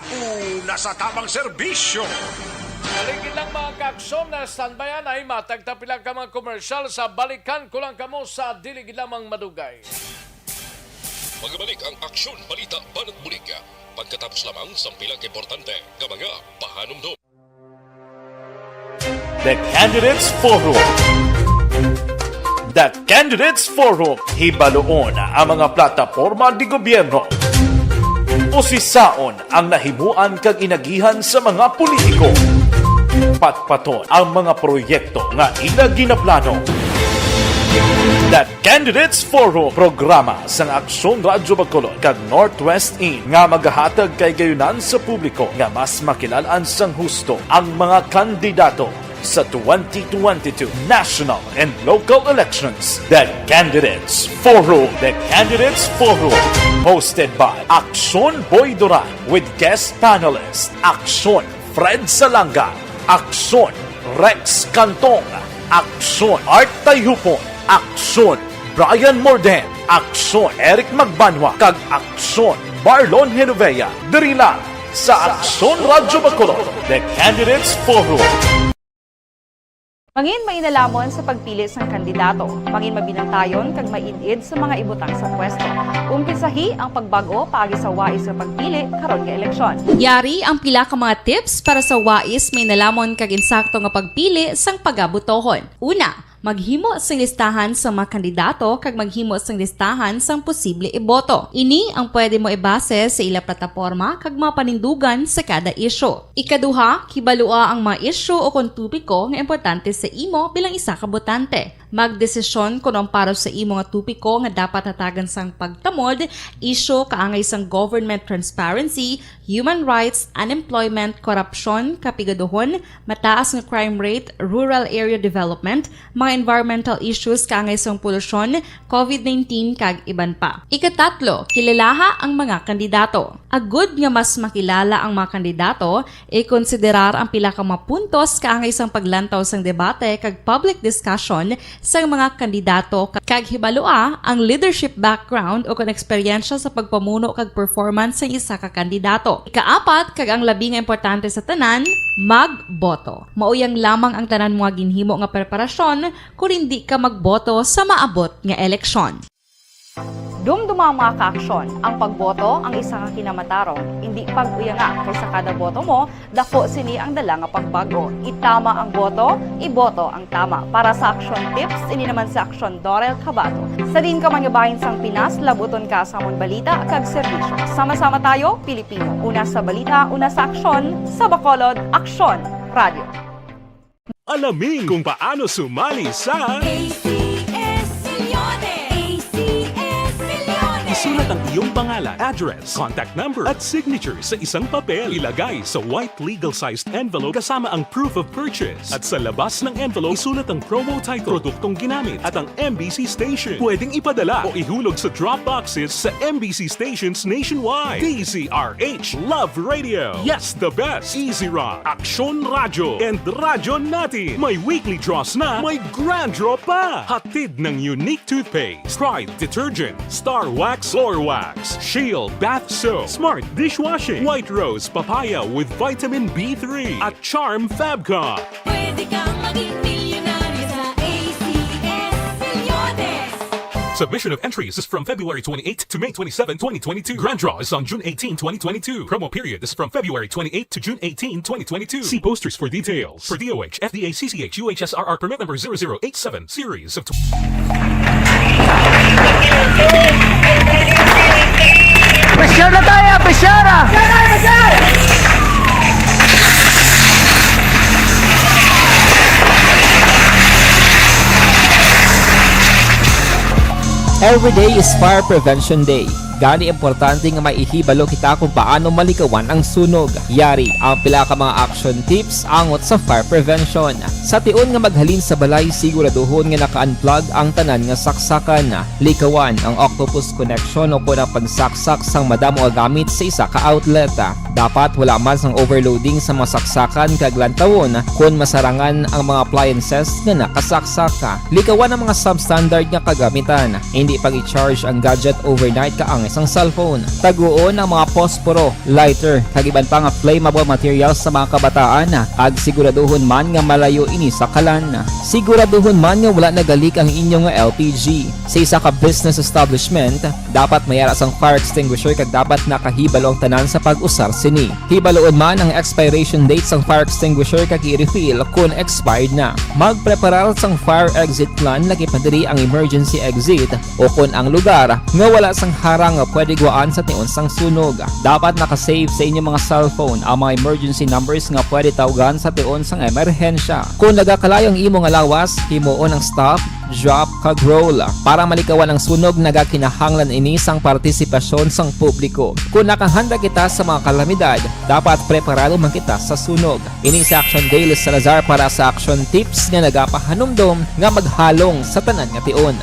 una sa tamang serbisyo. Dili gid lang, mga ka-aksyon, na standby anay, matag ta pila ka mga komersyal, sa balikan ko lang kamo sa dili gid lamang madugay. Magabalik ang Aksyon Balita Banat Bulig pagkatapos lamang sang pila ka importante nga mga pahanumdom. The Candidates Forum. The Candidates Forum, hibaluon ang mga plataporma di gobyerno. Usisaon ang nahimuan kag inagihan sa mga politiko. Patpaton ang mga proyekto nga ila ginaplano. The Candidates Forum, programa sang Aksyon Radyo Bacolod kag Northwest In nga magahatag kay gayunan sa publiko nga mas makilal-an sang husto ang mga kandidato sa twenty twenty-two national and local elections. The Candidates Forum. The Candidates Forum, hosted by Aksyon Boy Duran with guest panelist Aksyon Fred Salanga, Aksyon Rex Cantong, Aksyon Art Tayhupon, Aksyon Brian Morden, Aksyon Eric Magbanwa, kag Aksyon Marlon Genovea. Diri lang sa Aksyon Radyo Bacolod, The Candidates Forum. Mangin mainalaman sa pagpili sang kandidato. Mangin mabinantayon kag maid-id sa mga ibutang sa pwesto. Umpisahi ang pagbag-o paagi sa wais nga pagpili karon nga eleksyon. Yari ang pila ka mga tips para sa wais, mainalaman kag insakto nga pagpili sang pagabotohon. Una, maghimo sing listahan sa mga kandidato kag maghimo sing listahan sang posible iboto. Ini ang pwede mo ibase sa ila plataporma kag mga panindugan sa kada isyu. Ikaduha, kibalua ang mga isyu o kon topiko nga importante sa imo bilang isa ka botante. Magdesisyon kon ang para sa imo nga topiko nga dapat hatagan sang pagtamod, isyu kaangay sang government transparency, human rights, unemployment, korupsyon, kapigaduhon, mataas nga crime rate, rural area development, mga environmental issues kaangay sang polusyon, covid nineteen, kag iban pa. Ikatatlo, kilalaha ang mga kandidato. Agud nga mas makilala ang mga kandidato, ikonsiderar ang pila ka mga puntos kaangay sang paglantaw sang debate kag public discussion sang mga kandidato, kag hibalua ang leadership background o kon eksperyensya sa pagpamuno kag performance sang isa ka kandidato. Ikaapat, kag ang labi nga importante sa tanan, magboto. Mauyang lamang ang tanan mo nga ginhimo nga preparasyon kon indi ka magboto sa maabot nga eleksyon. Dumduma, mga kaaksyon, ang pagboto ang isa ka kinamatarong. Indi pag-uyanga, kay sa kada boto mo, daku sini ang dala nga pagbag-o. Itama ang boto, iboto ang tama. Para sa Aksyon Tips, ini naman si Aksyon Dorel Cabato. Sa diin ka man nga bahin sang Pinas, labuton ka sa amon balita kag serbisyo. Sama-sama tayo, Pilipino. Una sa balita, una sa aksyon, sa Bacolod, Aksyon Radio. Alamin kung paano sumali sa A C S Milyones! A C S Milyones! Isulat ang iyong pangalan, address, contact number, at signature sa isang papel. Ilagay sa white legal-sized envelope kasama ang proof of purchase. At sa labas ng envelope, isulat ang promo title, produktong ginamit, at ang M B C station. Pwedeng ipadala o ihulog sa drop boxes sa M B C stations nationwide. D Z R H Love Radio. Yes, the best. Easy Run, Aksyon Radyo, and Radyo Natin. May weekly draws na, may grand draw pa. Hatid ng Unique Toothpaste, Pride Detergent, Star Wax, Floor Wax, Shield Bath Soap, Smart Dishwashing, White Rose Papaya with Vitamin B three, at Charm Fabcon. Pwede kang maging milyonaryo sa A C S Milyones. Submission of entries is from February twenty-eighth to May twenty-seven, twenty twenty-two. Grand draw is on June eighteen, twenty twenty-two. Promo period is from February twenty-eighth to June eighteen, twenty twenty-two. See posters for details. For D O H, F D A, C C H, U H S R R permit number zero zero eight seven, series of tw- Pressure na tayo! Pressure na! Every day is Fire Prevention Day. Gani, importante nga may ihibalo kita kung paano malikawan ang sunog. Yari ang pila ka mga action tips angot sa fire prevention. Sa tion nga maghalin sa balay, siguraduhon nga naka-unplug ang tanan nga saksakan. Likawan ang octopus connection o kon ang pagsaksak sang madamo nga gamit sa isa ka outlet. Dapat wala man sang overloading sa mga saksakan kag lantawon kon masarangan ang mga appliances nga nakasaksaka. Likawan ang mga substandard nga kagamitan. Hindi pag-i-charge ang gadget overnight kaangay sang cellphone. Taguon ang mga posporo, lighter, kag iban pa nga flammable materials sa mga kabataan, kag siguraduhon man nga malayo ini sa kalan. Siguraduhon man nga wala nagalik ang inyo nga L P G. Sa isa ka business establishment, dapat may ara sang fire extinguisher kag dapat nakahibalo ang tanan sa pag-usar sini. Hibaluon man ang expiration date sang fire extinguisher kag i-refill kon expired na. Magpreparar sang fire exit plan, laki pa diri ang emergency exit, o kon ang lugar nga wala sang harang nga pwede guwaan sa tion sang sunog. Dapat naka-save sa inyo mga cellphone ang mga emergency numbers nga pwede tawgan sa tion sang emerhensya. Kon nagakalayo ang imo nga lawas, himuon ang stop, drop, kag roll. Para malikawan ang sunog, nagakinahanglan ini sang partisipasyon sang publiko. Kon nakahanda kita sa mga kalamidad, dapat preparado man kita sa sunog. Ini si Action Daily Salazar para sa Action Tips nga nagapahanumdom nga maghalong sa tanan nga tion.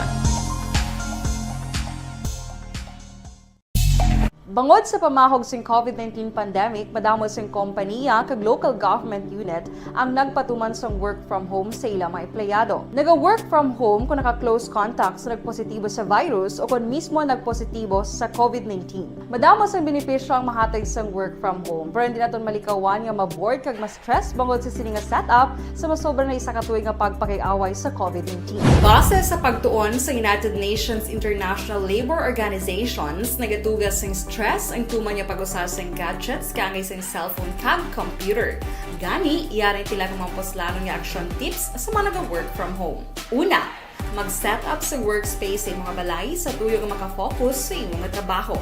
Bangod sa pamahog sing COVID nineteen pandemic, madamo sing kompaniya kag local government unit ang nagpatuman sang work from home sa ila mga empleyado. Naga-work from home kung naka-close contact sa nagpositibo sa virus o kon mismo nagpositibo sa COVID nineteen. Madamo sang benepisyo ang mahatag sang work from home, pero hindi naton malikawan nga ma-bored kag ma-stress bangod sa sini nga setup sa masobra na isa ka tuig nga pagpakig-away sa COVID nineteen. Base sa pagtuon sa United Nations International Labor Organizations, nagatuga sing stress ang tuman nga pag-usa sing gadgets kaangay sing cellphone kag computer. Gani, yari ang pila ka mga puslanon nga action tips sa mga naga-work from home. Una, mag-set up sa workspace sa imong balay sa tuyo nga makafocus sa imong trabaho.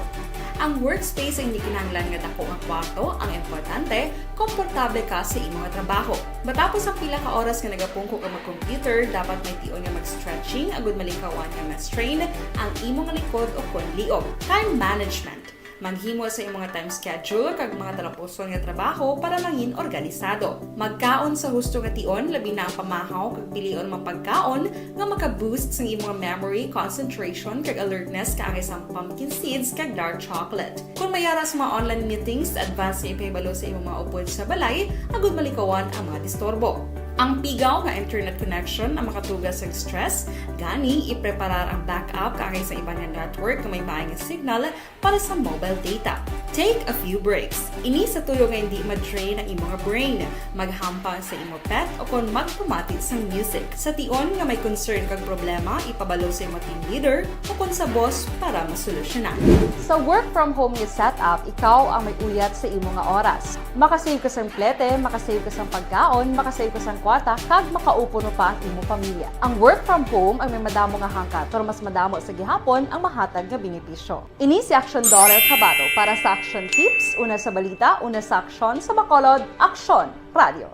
Ang workspace ay hindi kinahanglan nga dako nga kwarto, ang importante, komportable ka sa imong trabaho. Matapos ang pila ka oras nga nagapungko ka mag-computer, dapat may tion nga mag-stretching agud malikawan nga ma-strain ang imong likod o kon liog. Time management. Maghimo sa imong time schedule kag mga talapuson nga trabaho para mangin organisado. Magkaon sa husto nga tion, labi na ang pamahaw kag pilion mga pagkaon nga maka-boost sang imong memory, concentration, kag alertness kaangay sang pumpkin seeds kag dark chocolate. Kung may ara sa mga online meetings, advance nga ipahibalo sa imong mga upod sa balay agud malikawan ang mga disturbo. Ang pigaw nga internet connection ang makatuga sang stress, gani ipreparar ang backup kaangay sa iban nga network nga may maayo nga signal para sa mobile data. Take a few breaks. Ini sa tuyo nga hindi ma-drain ang imo nga brain, maghampang sa imo pet, o kon magpamati sang music. Sa tion nga may concern kag problema, ipabalo sa imo team leader o kon sa boss para masolusyonan. Sa work from home nga setup, ikaw ang may uyat sa imo nga oras. Makasave ka sang plete, makasave ka sang pagkaon, makasave ka sang kwarta, kag makaupuno pa ang imo pamilya. Ang work from home ang may madamo nga hangkat, pero mas madamo sa gihapon ang mahatag nga benepisyo. Ini si Action Daughter Cabato para sa Action Tips, una sa balita, una sa aksyon, sa Bacolod, Aksyon Radio.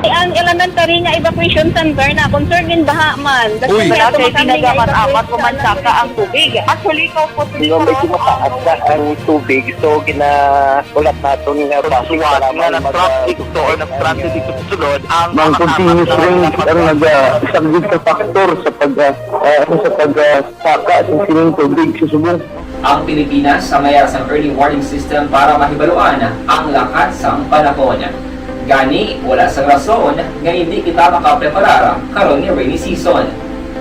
Ang elementary nga evacuation center na concerned in baha man. Uy. Wala kay tinaga man amat ko man saka ang tubig. Actually, ikaw po, di ba, medyo mataas na ang tubig. So, gina-, ulat naton nga base nga nag-transit ito or nag-transit ito sa sulod, ang continuous rain ang nag-, ah, isa gid sa factor sa pag, ah, ah, ano, sa pag, ah, saka sa sining tubig sa subong. Ang Pilipinas sa may sang early warning system para mahibaluan ang lakat sang panahon. Gani, wala sang rason nga hindi kita makapreparar karon nga rainy season.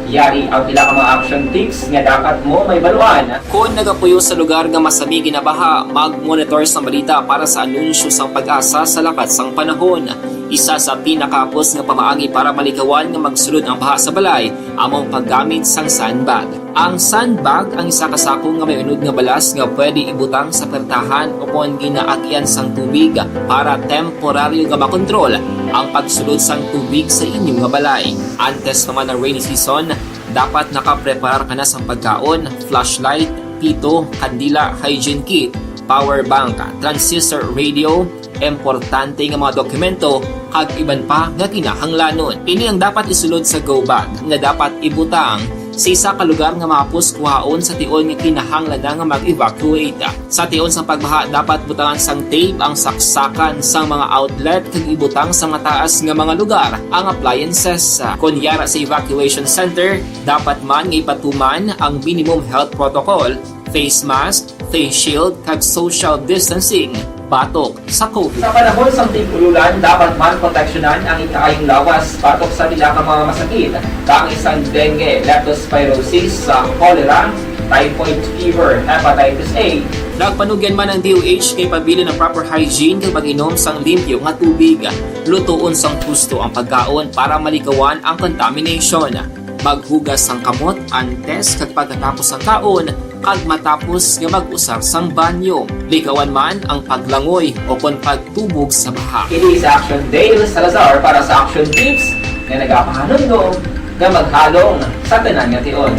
Yari ang pila ka mga action tips nga dapat mo mahibaluan. Kon nagapuyo sa lugar nga masami ginabaha, mag-monitor sa balita para sa anunsyo sang PAGASA sa lakat sang panahon. Isa sa pinakahapos nga pamaagi para malikawan nga magsulod ang baha sa balay amo ang paggamit sang sandbag. Ang sandbag ang isa ka sako nga may unod nga balas nga pwede ibutang sa pertahan o kon ginaagian sang tubig para temporaryo nga makontrol ang pagsulod sang tubig sa inyo nga balay. Antes pa man ang rainy season, dapat nakapreparar ka na sang pagkaon, flashlight, pito, kandila, hygiene kit, power bank, transistor radio, importante nga mga dokumento, kag iban pa nga kinahanglanon. Ini ang dapat isulod sa go bag nga dapat ibutang sa isa ka lugar nga mahapos kuhaon sa tion nga kinahanglan na nga mag-evacuate. Sa tion sang pagbaha, dapat butangan sang tape ang saksakan sang mga outlet kag ibutang sa mataas nga mga lugar ang appliances. Kon yara sa evacuation center, dapat man nga ipatuman ang minimum health protocol, face mask, face shield, kag social distancing batok sa COVID. Sa panahon sang tig-ululan, dapat man proteksyonan ang ikaayong lawas batok sa pila ka mga masakit, kaangay sang dengue, leptospirosis, sa cholera, typhoid fever, hepatitis A. Nagpanugyan man ang D O H kay pabilin ang proper hygiene kag pag-inom sang limpyo nga tubig. Lutoon sang husto ang pagkaon para malikawan ang contamination. Maghugas sang kamot antes kag pagkatapos sang kaon, kag matapos nga mag-usar sang banyo. Likawan man ang paglangoy o kon pagtubog sa baha. Ini si Action Dale Salazar para sa Action Tips nga nagapahanumdom nga maghalong sa tanan nga tion.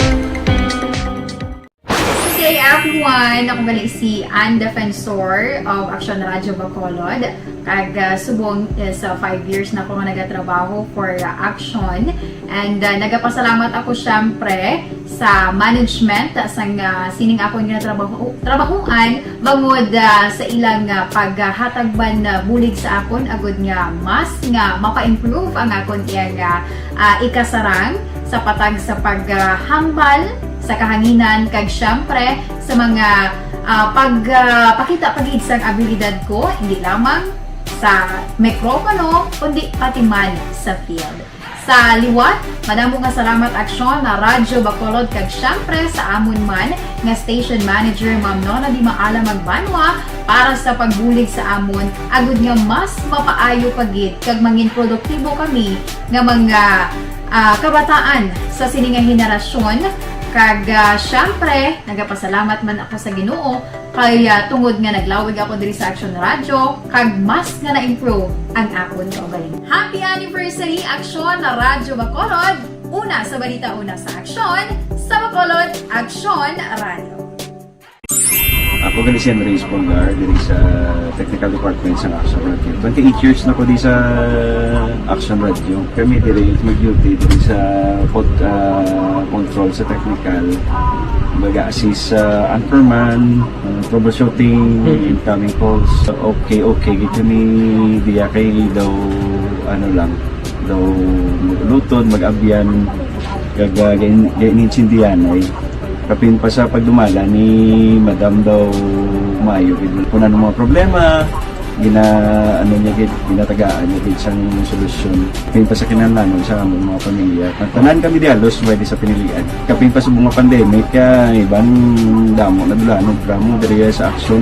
Good day, everyone! Ako gali si Ann Defensor of Action Radio Bacolod. Kag ah, subong is ah, five years na ako nga nagatrabaho for ah, Action. And ah, nagapasalamat ako syempre sa management sang ah, sining akon ginatrabaho trabahuan bangod ah, sa ilang ah, paghatag man ah, bulig sa akon agud nga mas nga mapa-improve ang akon iyang ah, ah, ikasarang sa patag sa paghambal sa kahanginan kag syempre sa mga ah, pagpakita pa gid sang abilidad ko, hindi lamang sa mikropono kundi pati man sa field. Sa liwat, madamo nga salamat Aksyon na Radyo Bacolod kag syempre sa amon man nga station manager, Ma'am Nona Di Maala Magbanwa, para sa pagbulig sa amon, agud nga mas mapaayo pa gid kag mangin produktibo kami nga mga ah, kabataan sa sini nga henerasyon. Kag ah, syempre, nagapasalamat man ako sa Ginoo kay ah, tungod nga naglawig ako diri sa Action Radio kag mas nga na-improve ang akon kaugalingon. Happy anniversary, Aksyon na Radyo Bacolod! Una sa balita, una sa aksyon, sa Bacolod, Aksyon Radio. Ako gali si Andres Polgar diri sa Technical Department sa Action Radio. Twenty-eight years na ko di sa Action Radio. Kami diri mag-duty diri sa pod, ah, control sa technical. Mag-assist sa anchorman, ah, troubleshooting, incoming calls. Okay, okay gid kami diya kay daw ano lang, daw mag-ulutod, mag-abyan, kag ah, gain- gainintindihan ay. Kapin pa sa pagdumala ni Madam daw maayo gid. Kung ano mga problema, gina ano niya gid, ginatagaan niya gid sang solusyon. Kapin pa sa kinahanglanon sa among mga pamilya. Tanan kami di halos pwede sa pinilian. Kapin pa sa mga pandemic, ah, iban damo na dula ano drama diri sa action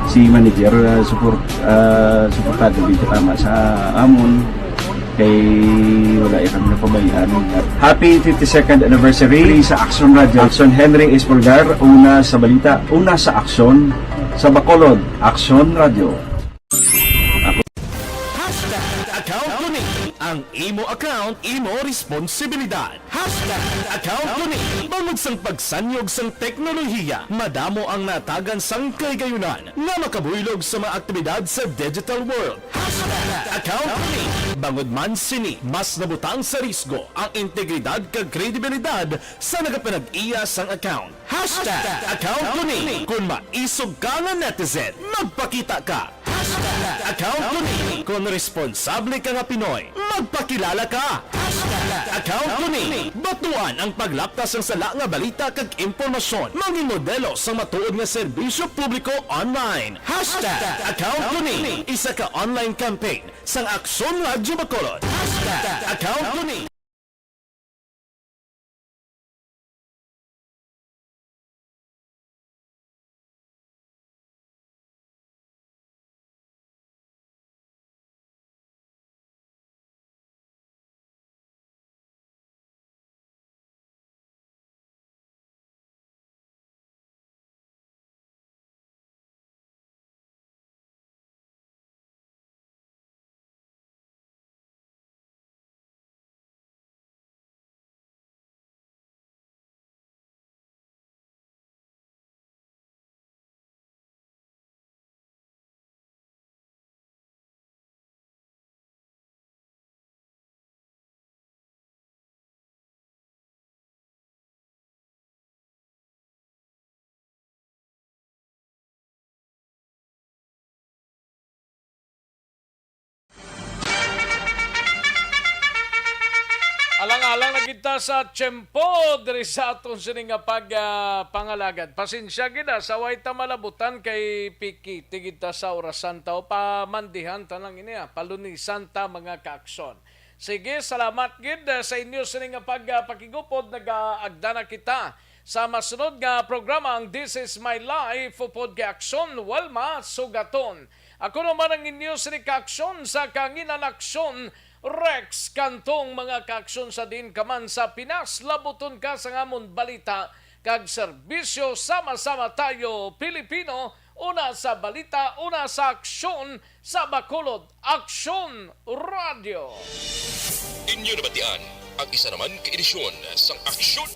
si manager ah, support ah, suportado gid tama sa amon. Kay wala ya kami napabayaan. Happy fifty-second anniversary sa Action Radio. Action Henry Espolgar, una sa balita, una sa aksyon, sa Bacolod, Action Radio. Hashtag account ko ni. Ang imo account, imo responsibilidad. Hashtag account ko ni. Bangod sang pagsanyog sang teknolohiya, madamo ang natagan sang kahigayunan nga makabuylog sa mga aktibidad sa digital world. Hashtag account ko ni. Bangod man sini, mas nabutang sa risgo ang integridad kag kredibilidad sa nagapanag-iya sang account. Hashtag account ko ni. Kung maisog ka nga netizen, magpakita ka. Hashtag account ko ni. Kung responsable ka nga Pinoy, magpakilala ka. Hashtag account ko ni. Batuan ang paglaptas sang sala nga balita kag impormasyon. Mangin modelo sang matuod nga serbisyo publiko online. Hashtag account ko ni. Isa ka online campaign sang Aksyon Radyo Bacolod. Hashtag account ko ni. Alang-alang na kita sa tiyempo diri sa aton sini nga pag, ah, pangalagad. Pasensya gid, ah, sa way ta malabutan kay pikiti gid ta sa orasan ta o pamandihan ta lang ini, ah, palunisan ta, mga kaaksyon. Sige, salamat gid, ah, sa inyo sini nga pag, ah, pakigupod. Nagaagda na kita sa masunod nga programa, ang This Is My Life, upod kay Aksyon Walma Sugaton. Ako naman ang inyo sini kaaksyon sa kanginan, Aksyon Rex Cantong. Mga kaaksyon, sa diin ka man sa Pinas, labuton ka sa ngamon balita kag serbisyo. Sama-sama tayo, Pilipino, una sa balita, una sa aksyon, sa Bacolod, Aksyon Radio. Inyo nabatian ang isa naman ka edisyon sang Aksyon